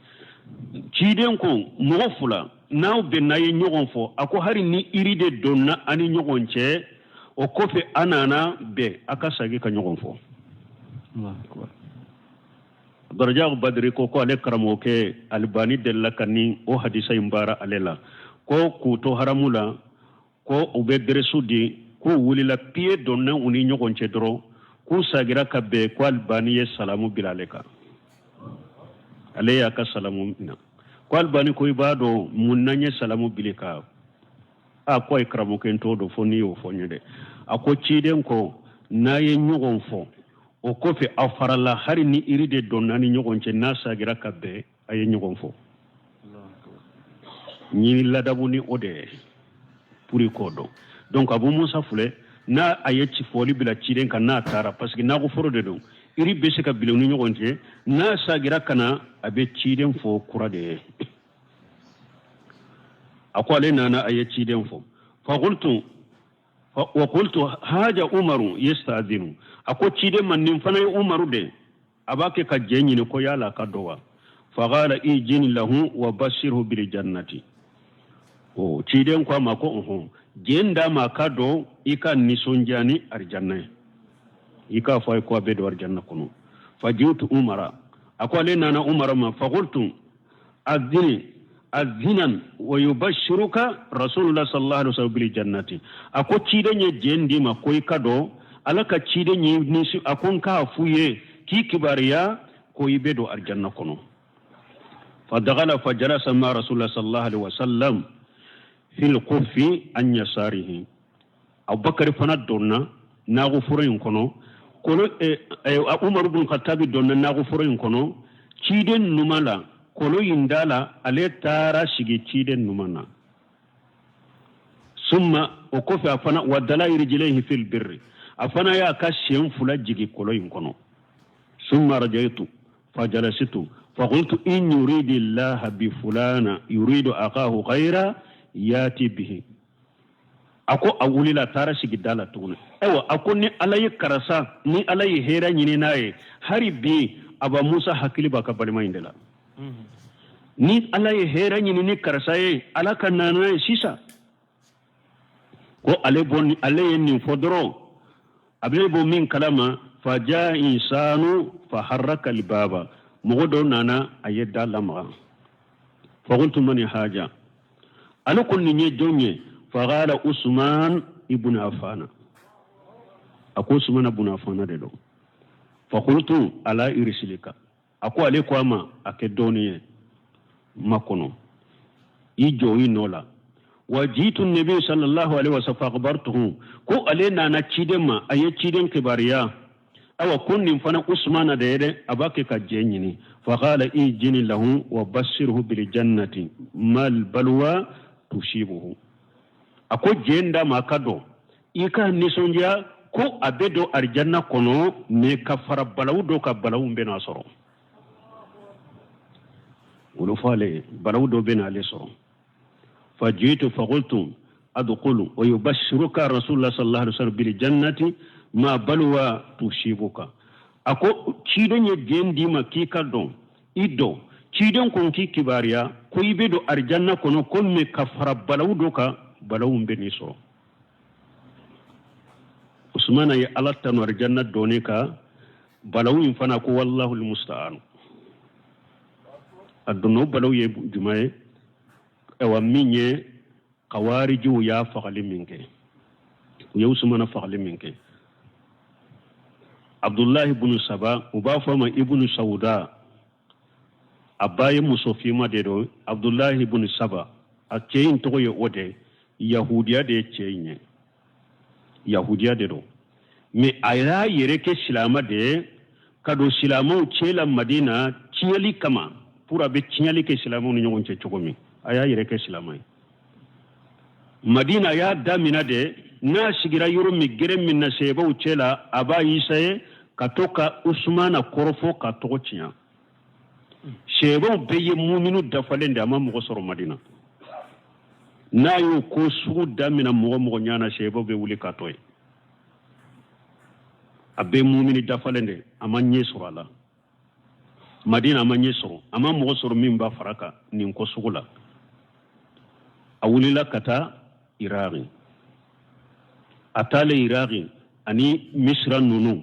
Ciden ko mɔgɔ fila n'aw bɛnna ye ɲɔgɔn fɔ, a ko hali ni iri de donna an ni ɲɔgɔn cɛ, o kɔfɛ a nana bɛn, a ka sagi ka ɲɔgɔn fɔ. Daraja Badiri ko ale karamɔgɔkɛ Alibani delila ka ni o hadisa in baara ale la, ko k'u to haramu la, ko u bɛ dɛrɛsu di, k'u wulila, piye donna u ni ɲɔgɔn cɛ dɔrɔn, k'u sagira ka bɛn, ko Alibani ye salamu bila ale kan, ale y'a ka salamu minɛ. Ko Alibani ko i b'a dɔn mun na n ye salamu bila i kan? A ko ayi karamɔgɔkɛ, n t'o dɔn fo n'i y'o fɔ n ye dɛ. A ko ciden ko n'a ye ɲɔgɔn fɔ, o kɔfɛ aw farala, hali ni iri de donna ni ɲɔgɔn cɛ, n'a sagira ka bɛn, a ye ɲɔgɔn fɔ. Ɲini ladabu ni o de ye pour i k'o dɔn. Donc Abu Musa filɛ, n'a a ye ci fɔli bila ciden kan, n'a taara, parce que nagoforo de don, iri bɛ se ka bila u ni ɲɔgɔn cɛ, n'a sagira ka na, a bɛ ciden fɔ kura de ye. A ko ale nana, a ye ciden fɔ. Faqultu wa qultu haja Umaru yastadinu. A ko ciden ma nin fana ye Umaru de, a b'a kɛ ka jɛ ɲini ko yala ka dɔn wa. Faqala ijin lahu wa bashirhu bil jannati. O ciden ko a ma ko ɔhɔn, jɛn d'a ma ka dɔn, i ka nisɔndiya ni arijanna ye, i k'a fɔ a ye ko a bɛ don arijanna kɔnɔ. Fajitu Umara, a ko ale nana Umara ma. Faqultu azini azinan wa yubashiruka rasulullah sallallahu alaihi wasallam bil jannati. A ko ciden ye jɛn d'i ma ko i ka dɔn, Ala ka ciden ye nisi, a ko n k'a f'u ye k'i kibaruya ko i bɛ don arijanna kɔnɔ. Fa dagala fa jalasa ma rasulullah sallallahu alaihi wasallam fil kufi an yasarihi. Abubakar fana donna nagoforo in kɔnɔ kolo, Umaru bin Khattabi donna nagoforo in kɔnɔ ciden numan la, kolo in da la, ale taara sigi ciden numan na. Summa o kɔfɛ a fana wa dala rijlaihi fil birri, a fana y'a ka sen fila jigi kolo in kɔnɔ. Summa rajaitu fajalasitu faqultu in yuridi llaha bi fulana yuridu akahu khayra yati bihi. A ko a wulila, a taara sigi da la tuguni. Ayiwa, a ko ni Ala ye karisa, ni Ala ye hɛrɛ ɲini n'a ye, hali bi Aba Musa hakili b'a ka balima in de la. Ni Ala ye hɛrɛ ɲini ni karisa ye, Ala ka na n'a ye sisan. Ko ale bɔ, ale ye nin fɔ dɔrɔn, a bɛ bɔ min kalama, faja insanu fa harraka libaba, mɔgɔ dɔ nana, a ye da lamaga. Faqultu mani haja, ale ko nin ye jɔn ye? Faqala Usman ibn Affana. A ko Usman ibn Affana de don. Faqultu ala irsilika. A ko ale ko a ma a kɛ dɔɔnin ye makɔnɔ, i jɔ i nɔ la. Wa jitu nabi sallallahu alaihi wasallam fa akhbartuhu. Ko ale nana ciden ma, a ye ciden kibaruya. Awa, ko nin fana Usumana de ye dɛ, a b'a kɛ ka jɛ ɲini. Faqala ijini lahu wa bashirhu biljannati mal balwa tusibuhu. A ko jɛn d'a ma a ka don, i ka nisɔndiya ko a bɛ don arijanna kɔnɔ, mais ka fara balawu dɔ kan, balawu bɛna sɔrɔ olu fɔ ale, balawu dɔ bɛna ale sɔrɔ. Fajitu faqultu adkhulu wa yubashiruka rasulullah sallallahu alaihi wasallam bil jannati ma balwa tusibuka. A ko ciden ye jɛn d'i ma k'i ka don, i don. Ciden ko k'i kibaruya ko i bɛ don arijanna kɔnɔ ko, mais ka fara balawu dɔ kan, balawu bɛ n'i sɔrɔ. Usumana ye Ala tanu arijanna donni kan, balawu in fana ko wallahu almusta'an. A donna, o balawu ye jumɛn ye? Ayiwa, min ye kawarijiw y'a fagali min kɛ, u ye Usumana fagali min kɛ, Abdulahi bunu Saba, u b'a fɔ a ma Ibunu Sawuda, a ba ye muso finma de don. Abdulahi bunu Saba, a cɛ in tɔgɔ ye o de, yahudiya de ye cɛ in ye, yahudiya de don, mais a y'a yɛrɛ kɛ silama de ye ka don silamaw cɛ la Madina tiɲɛli kama, pour a bɛ tiɲɛli kɛ silamaw ni ɲɔgɔn cɛ cogo min. A y'a yɛrɛ kɛ silama ye Madina, a y'a damina de, n'a sigira yɔrɔ min, gɛrɛ min na, sebaw cɛ la, a b'a essayer ka to ka Usumana kɔrɔfɔ, ka tɔgɔ tiɲɛ. Sebaw bɛɛ ye muminu dafalen de, a ma mɔgɔ sɔrɔ Madina. N'a y'o ko sugu damina mɔgɔ mɔgɔ ɲana, sebaw bɛ wuli ka to yen. A bɛɛ mumini dafalen de, a ma ɲɛ sɔrɔ a la Madina, a ma ɲɛ sɔrɔ, a ma mɔgɔ sɔrɔ min b'a fara kan nin ko sugu la. A wulila ka taa Iraki. A taalen Iraki ani Misira ninnu,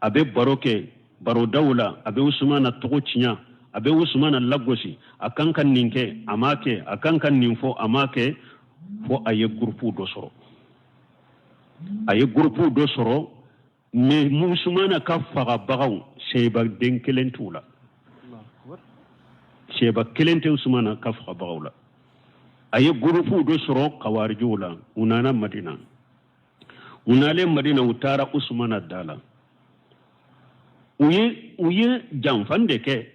a bɛ baro kɛ barodaw la, a bɛ Usumana tɔgɔ tiɲɛ, a bɛ Usumana lagosi. A kan ka nin kɛ, a m'a kɛ, a kan ka nin fɔ, a m'a kɛ, fo a ye gurupu dɔ sɔrɔ. A ye gurupu dɔ sɔrɔ, mais Usumana ka fagabagaw, seba den kelen t'u la, seba kelen tɛ Usumana ka fagabagaw la. A ye gurupu dɔ sɔrɔ kawarijiw la. U nana Madina. U nalen Madina, u taara Usumana da la. U ye janfan de kɛ.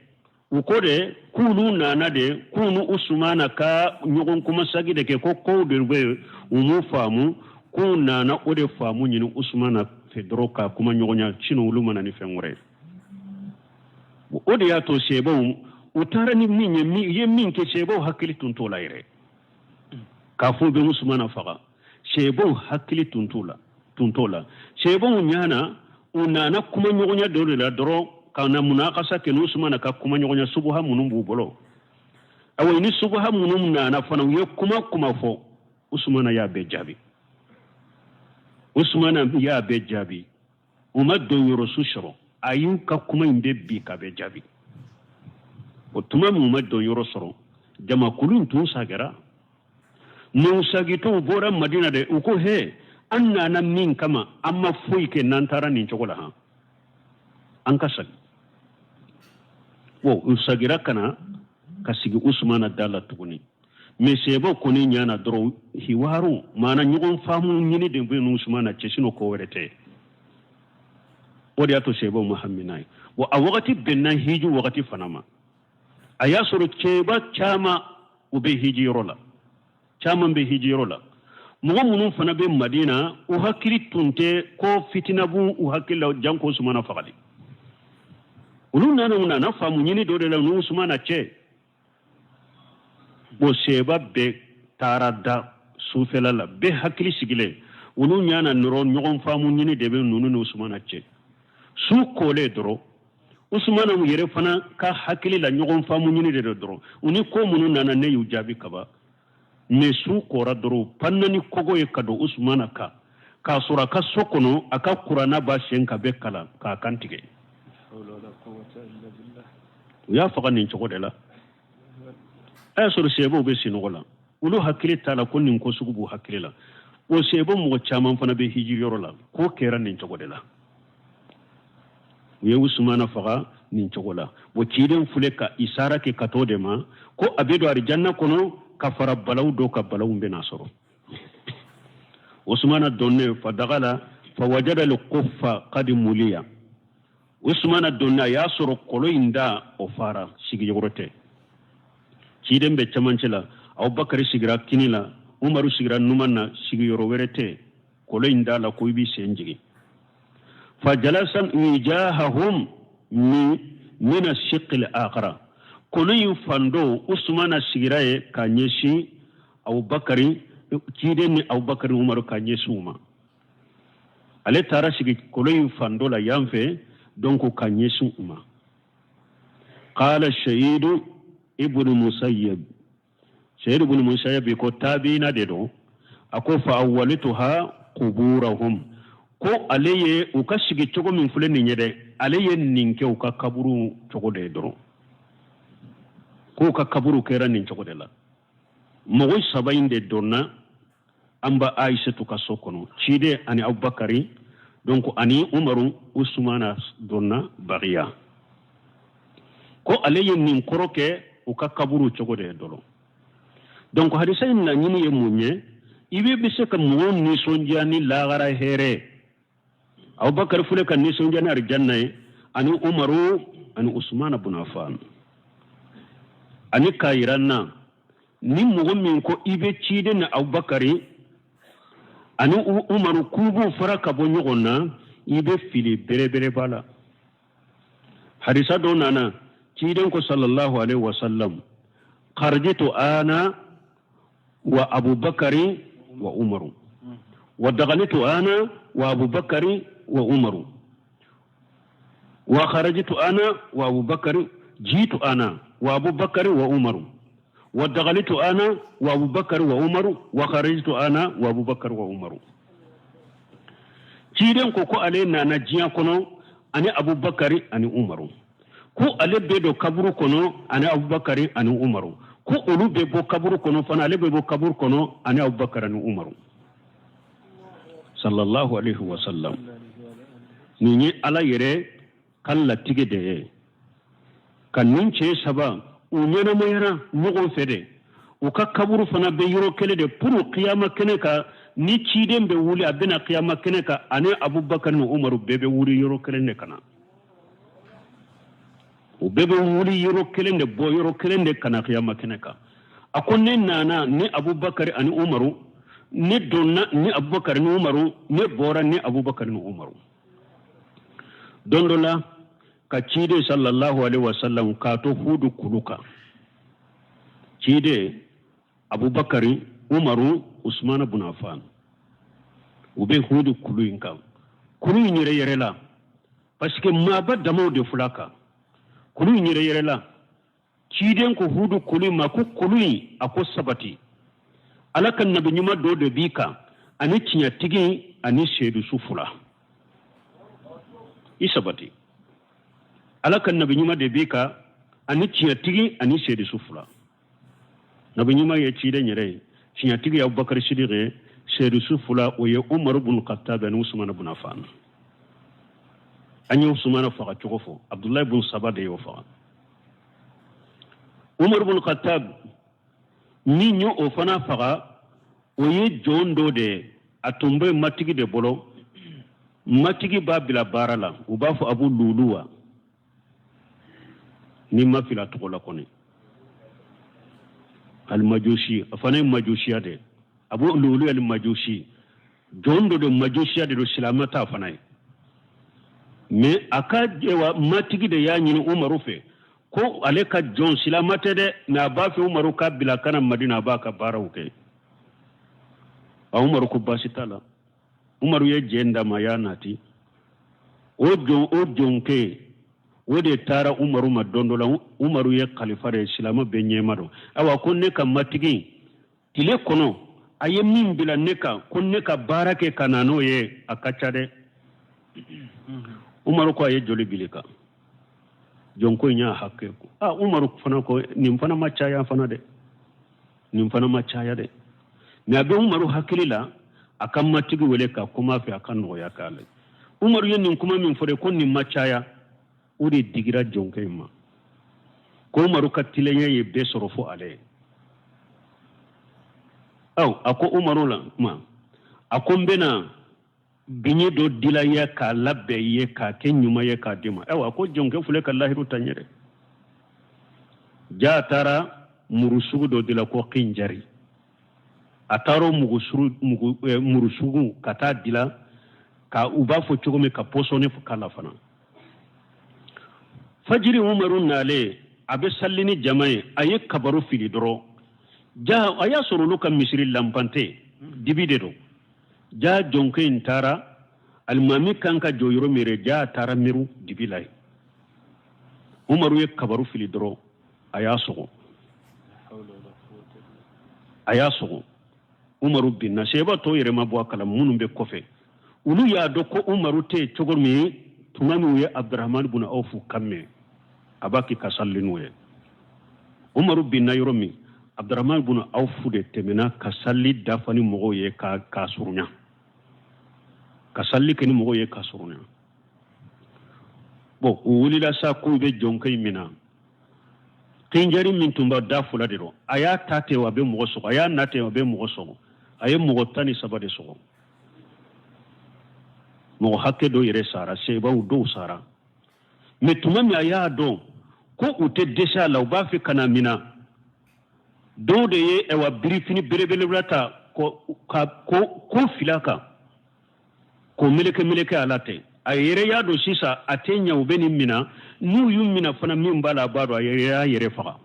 U ko de k'olu nana de k'u ni Usumana ka ɲɔgɔn kumasagi de kɛ, ko kow de bɛ yen, u m'u faamu, k'u nana o de faamu ɲini Usumana fɛ dɔrɔn ka kuma ɲɔgɔnya, sinon olu ma na ni fɛn wɛrɛ ye. O de y'a to sebaw u taara ni min ye, min ye min kɛ, sebaw hakili tun t'o la yɛrɛ k'a fɔ u bɛ Usumana faga. Sebaw hakili tun t'o la, tun t'o la. Sebaw ɲana, u nana kuma ɲɔgɔnya dɔ de la dɔrɔn ka na munakasa kɛ n'Usumana ka kuma ɲɔgɔnya subuha minnu b'u bolo. Awa, ni subuha minnu nana fana, u ye kuma kuma fɔ, Usumana y'a bɛɛ jaabi. Usumana y'a bɛɛ jaabi, u ma don yɔrɔ su sɔrɔ. A y'u ka kuma in bɛɛ bi ka bɛɛ jaabi. O tuma min u ma don yɔrɔ sɔrɔ, jamakulu in tun sagara. N'u sagitɔw bɔra Madina de, u ko he, an nana min kama, an ma foyi kɛ n'an taara nin cogo la han, an ka sagi. Bon, u sagira ka na ka sigi Usumana da la tuguni. Mais sebaw kɔni ɲana dɔrɔn, hiwaru maana ɲɔgɔn faamu ɲini de bɛ n'Usumana cɛ, sinon ko wɛrɛ tɛ. O de y'a to sebaw ma hami n'a ye. Bon, a wagati bɛnna hiji wagati fana ma. A y'a sɔrɔ cɛba caman u bɛ hiji yɔrɔ la, caman bɛ hiji yɔrɔ la. Mɔgɔ minnu fana bɛ Madina, u hakili tun tɛ ko fitina b'u u hakili la janko Usumana fagali. Olu nana, u nana faamu ɲini dɔ de la n'u Usumana cɛ. Bon, seba bɛɛ taara da sufɛla la, bɛɛ hakili sigilen. Olu ɲana nɔrɔ ɲɔgɔn faamu ɲini de bɛ ninnu ni Usumana cɛ. Su kolen dɔrɔn, Usumana yɛrɛ fana ka hakili la, ɲɔgɔn faamu ɲini de don dɔrɔn. U ni ko minnu nana, ne y'u jaabi kaba. Mais su kora dɔrɔn, panna ni kogo ye ka don Usumana kan, k'a sɔrɔ a ka so kɔnɔ, a ka kuranna b'a sen ka bɛɛ kalan k'a kan tigɛ. U y'a faga nin cogo de la. A y'a sɔrɔ sebaw bɛ sinɔgɔ la, olu hakili t'a la ko nin ko sugu b'u hakili la. O seba mɔgɔ caman fana bɛ hiji yɔrɔ la. Ko kɛra nin cogo de la, u ye Usumana faga nin cogo la. Bon, ciden filɛ ka isara kɛ ka t'o de ma ko a bɛ don arijanna kɔnɔ ka fara balaw dɔ ka, balaw bɛna sɔrɔ Usumana donnen. Fadagala Fawajada al-quffa qad muliya. Usumana donna, a y'a sɔrɔ kɔlɔn in da o fara, sigiyɔrɔ tɛ. Ciden bɛ cɛmancɛ la, Abubakari sigira kini la, Umaru sigira numan na, sigiyɔrɔ wɛrɛ tɛ kɔlɔn in da la ko i b'i sen jigin. Fajalasa wijahahum min mina shiqqil akhara, kɔlɔn in fan dɔ, Usumana sigira yen ka ɲɛsin Abubakari, ciden ni Abubakari, Umaru, ka ɲɛsin u ma. Ale taara sigi kɔlɔn in fan dɔ la yan fɛ, donc ka ɲɛsin u ma. Qala Sayidu ibnu Musayyib, Sayidu ibnu Musayyib ko tabiina de don, a ko fa awwaltuha quburahum, ko ale ye u ka sigi cogo min filɛ nin ye dɛ, ale ye nin kɛ u ka kaburu cogo de ye dɔrɔn, k'u ka kaburu kɛra nin cogo de la. Mɔgɔ saba in de donna an ba Aisatu ka so kɔnɔ, ciden ani Abubakari donc ani Umaru. Usumana donna Bagiya. Ko ale ye nin kɔrɔ kɛ u ka kaburu cogo de ye dɔrɔn. Donc hadisa in laɲini ye mun ye? I bɛ se ka mɔgɔw nisɔndiya ni lahara hɛrɛ. Abubakar filɛ ka nisɔndiya ni arijanna ye, ani Umaru ani Usumana bun Affan. Ani k'a yira n na, ni mɔgɔ min ko i bɛ ciden ni Abubakari ani Umaru k'u b'u fara ka bɔ ɲɔgɔn na, i bɛ fili belebeleba la. Hadisa dɔ nana, ciden ko sallallahu alaihi wasallam: kharjitu ana wa Abubakari wa Umaru, wa daghalitu ana wa Abubakari wa Umaru, wa kharajtu ana wa Abubakari, jitu ana wa Abubakari wa Umaru, wa daghalitu ana wa Abubakari wa Umaru, wa kharajtu ana wa Abubakari wa Umaru. Ciden ko ko ale nana diɲɛ kɔnɔ ani Abubakari ani Umaru, ko ale bɛ don kaburu kɔnɔ ani Abubakari ani Umaru, ko olu bɛ bɔ kaburu kɔnɔ fana, ale bɛ bɔ kaburu kɔnɔ ani Abubakari ani Umaru, sallallahu alaihi wa sallam. Nin ye Ala yɛrɛ ka latigɛ de ye ka nin cɛ saba u ɲɛnamayara ɲɔgɔn fɛ de, u ka kaburu fana bɛ yɔrɔ kelen de, pour kiyama kɛnɛ kan, ni ciden bɛ wuli, a bɛna kiyama kɛnɛ kan, ani Abubakar ni Umaru bɛɛ bɛ wuli yɔrɔ kelen de ka na. U bɛɛ bɛ wuli yɔrɔ kelen de, bɔ yɔrɔ kelen de ka na kiyama kɛnɛ kan. A ko ne nana ni Abubakar ani Umaru, ne donna ni Abubakar ni Umaru, ne bɔra ni Abubakar ni Umaru. Don dɔ la, ka ciden sallallahu alaihi wasallam k'a to Hudu kulu kan, ciden, Abubakari, Umaru, Usumana bun Affan, u bɛ Hudu kulu in kan. Kulu in yɛrɛ yɛrɛ la, parce que maaba damaw de fila kan. Kulu in yɛrɛ yɛrɛ la, ciden ko Hudu kulu in ma ko kulu in, a ko sabati, Ala ka nabi ɲuman dɔ de b'i kan, ani tiɲɛtigi ani seedusu fila. I sabati, Ala ka nabi ɲuman de b'i kan, ani tiɲɛtigi ani seedusu fila. Nabi ɲuman ye ciden yɛrɛ ye, tiɲɛtigi ye Abubakar Sidiq ye, seedusu fila o ye Umaru bun Khattab ani Usumana bun Affan. An ye Usumana faga cogo fɔ, Abdulayi bun Saba de y'o faga. Umaru bun Khattab min ye o fana faga, o ye jɔn dɔ de ye, a tun bɛ matigi de bolo, matigi b'a bila baara la, u b'a fɔ Abu Luluwa, ni ma fila tɔgɔ la kɔni, alimajusi, a fana ye majusiya de, Abu Lulu alimajusi, jɔn dɔ de, majusiya de don, silamɛ t'a fana ye. Mais a ka matigi de y'a ɲini Umaru fɛ ko ale ka jɔn, silamɛ tɛ dɛ, mais a b'a fɛ Umaru ka bila ka na Madina, a b'a ka baaraw kɛ. A Umaru ko baasi t'a la. Umaru ye jɛn d'a ma, a y'a nati. O jɔn, o jɔnkɛ o de taara Umaru ma don dɔ la. Umaru ye kalifa de ye, silamɛ bɛɛ ɲɛma don. Ayiwa, ko ne ka matigi tile kɔnɔ a ye min bila ne kan ko ne ka baara kɛ ka na n'o ye, a ka ca dɛ. Umaru ko a ye joli bili kan? Jɔnko in y'a hakɛ ko. Aa, Umaru fana ko nin fana ma caya fana dɛ, nin fana ma caya dɛ. Mais a bɛ Umaru hakili la, a ka matigi wele ka kuma fɛ, a ka nɔgɔya k'ale. Umaru ye nin kuma min fɔ de, ko nin ma caya, o de digira jɔnkɛ in ma, ko Umaru ka tilenya ye bɛɛ sɔrɔ fo ale ye. Aw, a ko Umaru la kuma, a ko n bɛna biɲɛ dɔ dila i ye k'a labɛn i ye k'a kɛ ɲuman ye k'a d'i ma. Ayiwa, ko jɔnkɛ filɛ ka lahidu ta n ye dɛ. Ja taara muru sugu dɔ dila ko kinjari. A taara o muru sugu ka taa dila ka u b'a fɔ cogo min ka pɔsɔni k'a la fana. Fajiri, Umaru nalen, a bɛ sali ni jama ye, a ye kabaru fili dɔrɔn. Ja a y'a sɔrɔ olu ka misiri lanpan tɛ, dibi de don. Ja jɔnkɛ in taara alimami kan ka jɔ yɔrɔ min yɛrɛ, ja a taara miru dibi la yen. Umaru ye kabaru fili dɔrɔn, a y'a sɔgɔ, a y'a sɔgɔ. Umaru binna. Seba tɔw yɛrɛ ma bɔ a kalama. Minnu bɛ kɔfɛ, olu y'a dɔn ko Umaru tɛ yen cogo min, tuma min u ye Abdurahmani bun Awfu kan mɛn, a b'a k'i ka sali n'o ye. Umaru binna yɔrɔ min, Abdurahmani bun Awfu de tɛmɛna ka sali dafa ni mɔgɔw ye k'a surunya, ka sali kɛ ni mɔgɔw ye k'a surunya. Bon, u wulila sa k'u bɛ jɔnkɛ in minɛ. Kinjari min tun b'a da fila de don, a y'a ta ten, a bɛ mɔgɔ sɔgɔ, a y'a na ten, a bɛ mɔgɔ sɔgɔ. A ye mɔgɔ 13 de sɔgɔ. Mɔgɔ hakɛ dɔw yɛrɛ sara, sebaw dɔw sara. Mais tuma min a y'a dɔn ko u tɛ dɛsɛ a la, u b'a fɛ ka n'a minɛ, dɔw de ye ɛwa birifini belebeleba ta ko ka ko ko fila kan k'o meleke meleke a la ten. A yɛrɛ y'a dɔn sisan a tɛ ɲɛ, u bɛ nin minɛ. N'u y'u minɛ fana, min b'a la, a b'a dɔn. A yɛrɛ y'a yɛrɛ faga,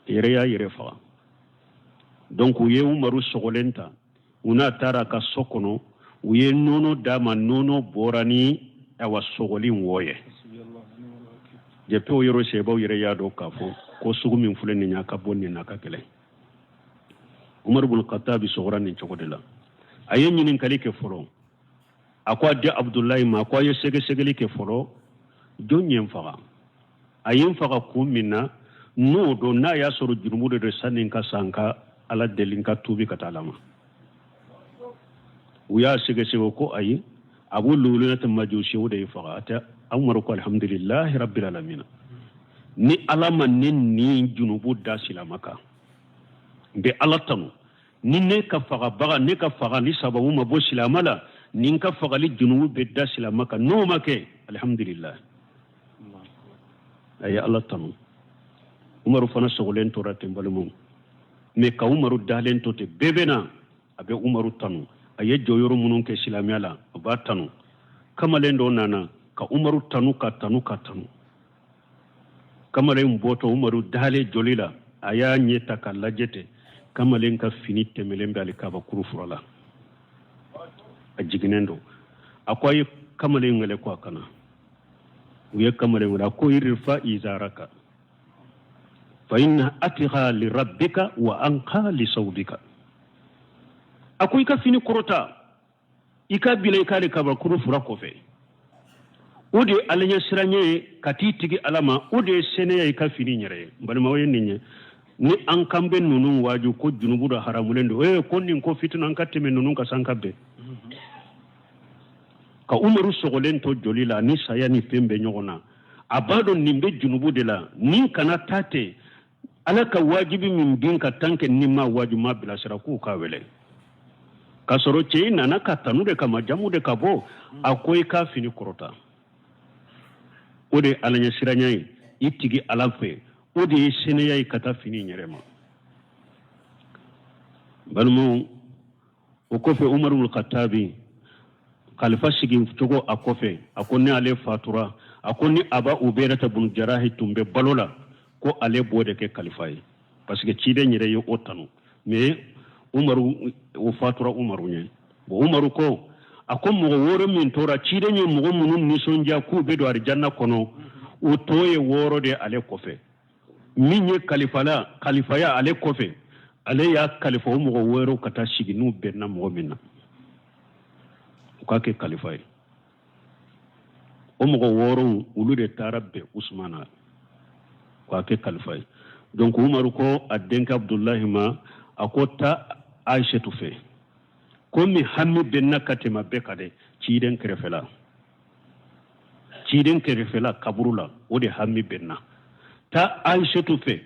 a yɛrɛ y'a yɛrɛ faga. Donc u ye Umaru sɔgɔlen ta, u n'a taara a ka so kɔnɔ, u ye nɔnɔ d'a ma, nɔnɔ bɔra ni awa sɔgɔli wo ye. Depuis o yɔrɔ, sebaw yɛrɛ y'a dɔn k'a fɔ ko sugu min filɛ nin ye, a ka bɔ nin na, ka gɛlɛn. Umaru bun Katabi sɔgɔra nin cogo de la. A ye ɲininkali kɛ fɔlɔ. A ko a den Abudulayi ma, a ko a ye sɛgɛsɛgɛli kɛ fɔlɔ, jɔn ye n faga, a ye n faga kun min na, n'o don, n'a y'a sɔrɔ jurumu de don, sani n ka sa, n ka Ala deli, n ka tuubi ka taa Ala ma. U y'a sɛgɛsɛgɛ ko ayi, Abu Luluata Majusi, o de ye faga. A tɛ. Umaru ko alhamdulilahi rabbil alamina, ni Ala ma ne ni junubu da silama kan, n bɛ Ala tanu. Ni ne ka fagabaga, ne ka fagali sababu ma bɔ silama la, ni n ka fagali junubu bɛ da silama kan, n'o ma kɛ, alhamdulilahi. A ye Ala tanu. Umaru fana sɔgɔlen tora ten, balimaw. Mais ka Umaru dalen to ten, bɛɛ bɛ na, a bɛ Umaru tanu, a ye jɔyɔrɔ minnu kɛ silamɛya la, a b'a tanu. Kamalen dɔ nana ka Umaru tanu, ka tanu, ka tanu. Kamalen bɔtɔ, Umaru dalen joli la, a y'a ɲɛ ta ka lajɛ ten, kamalen ka fini tɛmɛlen bɛ alikaba kuru fura la, a jiginnen don. A ko a ye kamalen wele ko a ka na. U ye kamalen wele. A ko irfa izaraka fa inna atqa li rabbika wa anqa li sawbika. A ko i ka fini kɔrɔta, i ka bila i ka alikaba kuru fura kɔfɛ. O de ye Ala ɲɛsiranɲɛ ye, ka t'i tigi Ala ma, o de ye sɛnɛya i ka fini yɛrɛ ye. N balimaw ye nin ye, ni an kan bɛ ninnu waaju ko junubu dɔ haramulen don, ee, ko nin ko fitina, an ka tɛmɛ ninnu ka san ka bɛn ka Umaru sɔgɔlen to joli la ni saya ni fɛn bɛ ɲɔgɔn na. A b'a dɔn nin bɛ junubu de la, nin kana taa ten. Ala ka wajibi min bin ka tan kɛ, ni ma wajibi ma bilasira, k'u k'a wele. K'a sɔrɔ cɛ in nana ka tanu de kama, jamu de ka bɔ. A ko i k'a fini kɔrɔta, o de ye Ala ɲɛsiranya ye, i tigi Ala fɛ, o de ye sɛnɛya ye ka taa fini yɛrɛ ma. Balimaw, o kɔfɛ, Umaru bun Katabi kalifa sigi cogo a kɔfɛ, a ko ni ale fatura, a ko ni Aba Ubeidata bun Jarahi tun bɛ balo la, ko ale b'o de kɛ kalifa ye, parce que ciden yɛrɛ ye o tanu. Mais Umaru o fatura Umaru ɲɛ. Bon, Umaru ko, a ko mɔgɔ 6 min tora, ciden ye mɔgɔ minnu nisɔndiya k'u bɛ don arijanna kɔnɔ, o tɔ ye 6 de ale kɔfɛ. Min ye kalifala kalifaya ale kɔfɛ, ale y'a kalifa o mɔgɔ 6 ka taa sigi, n'u bɛnna mɔgɔ min na, u k'a kɛ kalifa ye. O mɔgɔ 6, olu de taara bɛn Usumana k'a kɛ kalifa ye. Donc Umaru ko a denkɛ Abudulahi ma, a ko taa Ayisetu fɛ, komi hami bɛ n na ka tɛmɛ bɛɛ kan dɛ, ciden kɛrɛfɛla, ciden kɛrɛfɛla kaburu la, o de hami bɛ n na. Taa Ayisetu fɛ,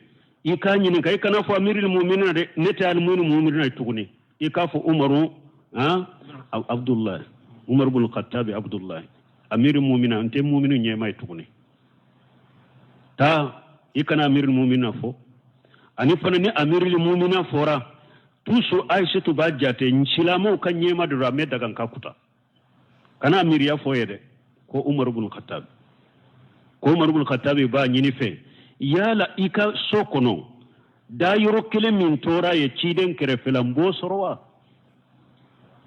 i k'a ɲininka. I kana fɔ amiril muminina dɛ, ne tɛ amiril muminina ye tuguni. I k'a fɔ Umaru han. Abdullahi Umar ibn Khattabi Abdullahi amiri mumina n tɛ muminu ɲɛmaa ye tuguni taa i kana amiri mumina fɔ ani fana ni amiri mumina fɔra toujours Aïssatou b'a jate silamɛw ka ɲɛmaa de don a mɛ daga n ka kuta kana amiriya fɔ ye dɛ ko Umar ibn Khattab ko Umar ibn Khattab b'a ɲini fɛ yala i ka so kɔnɔ dayɔrɔ kelen min tora ye ciden kɛrɛfɛ la n b'o sɔrɔ wa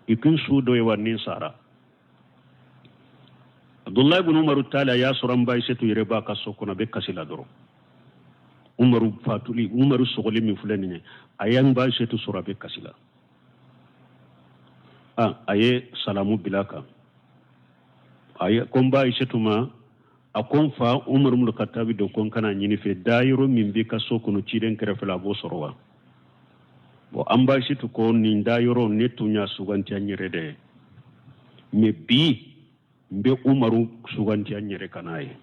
i kun su dɔ ye wa ni sara abdullahi ibn umaru taala a y'a sɔrɔ an ba ayisetu yɛrɛ b'a ka so kɔnɔ a bɛ kasi la dɔrɔn umaru fatuli umaru sɔgɔli min filɛ nin ye a y'an ba ayisetu sɔrɔ a bɛ kasi la a ye salamu bila kan a ye ko n ba ayisetu ma a ko n fa umaru ibn katabi don ko n ka n'a ɲini fɛ dayɔrɔ min b'i ka so kɔnɔ ciden kɛrɛfɛ la a b'o sɔrɔ wa bon an ba ayisetu ko nin dayɔrɔ ne tun y'a suganti n yɛrɛ de ye mais bi n bɛ umaru suganti n yɛrɛ ka n'a ye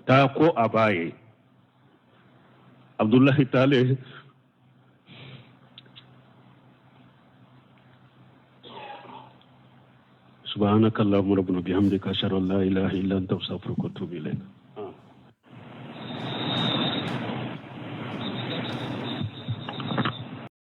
taa ko a b'a ye abdulahi taale سبحانك اللهم ربنا بحمدك أشهد أن لا إله إلا أنت أستغفرك وأتوب إليك.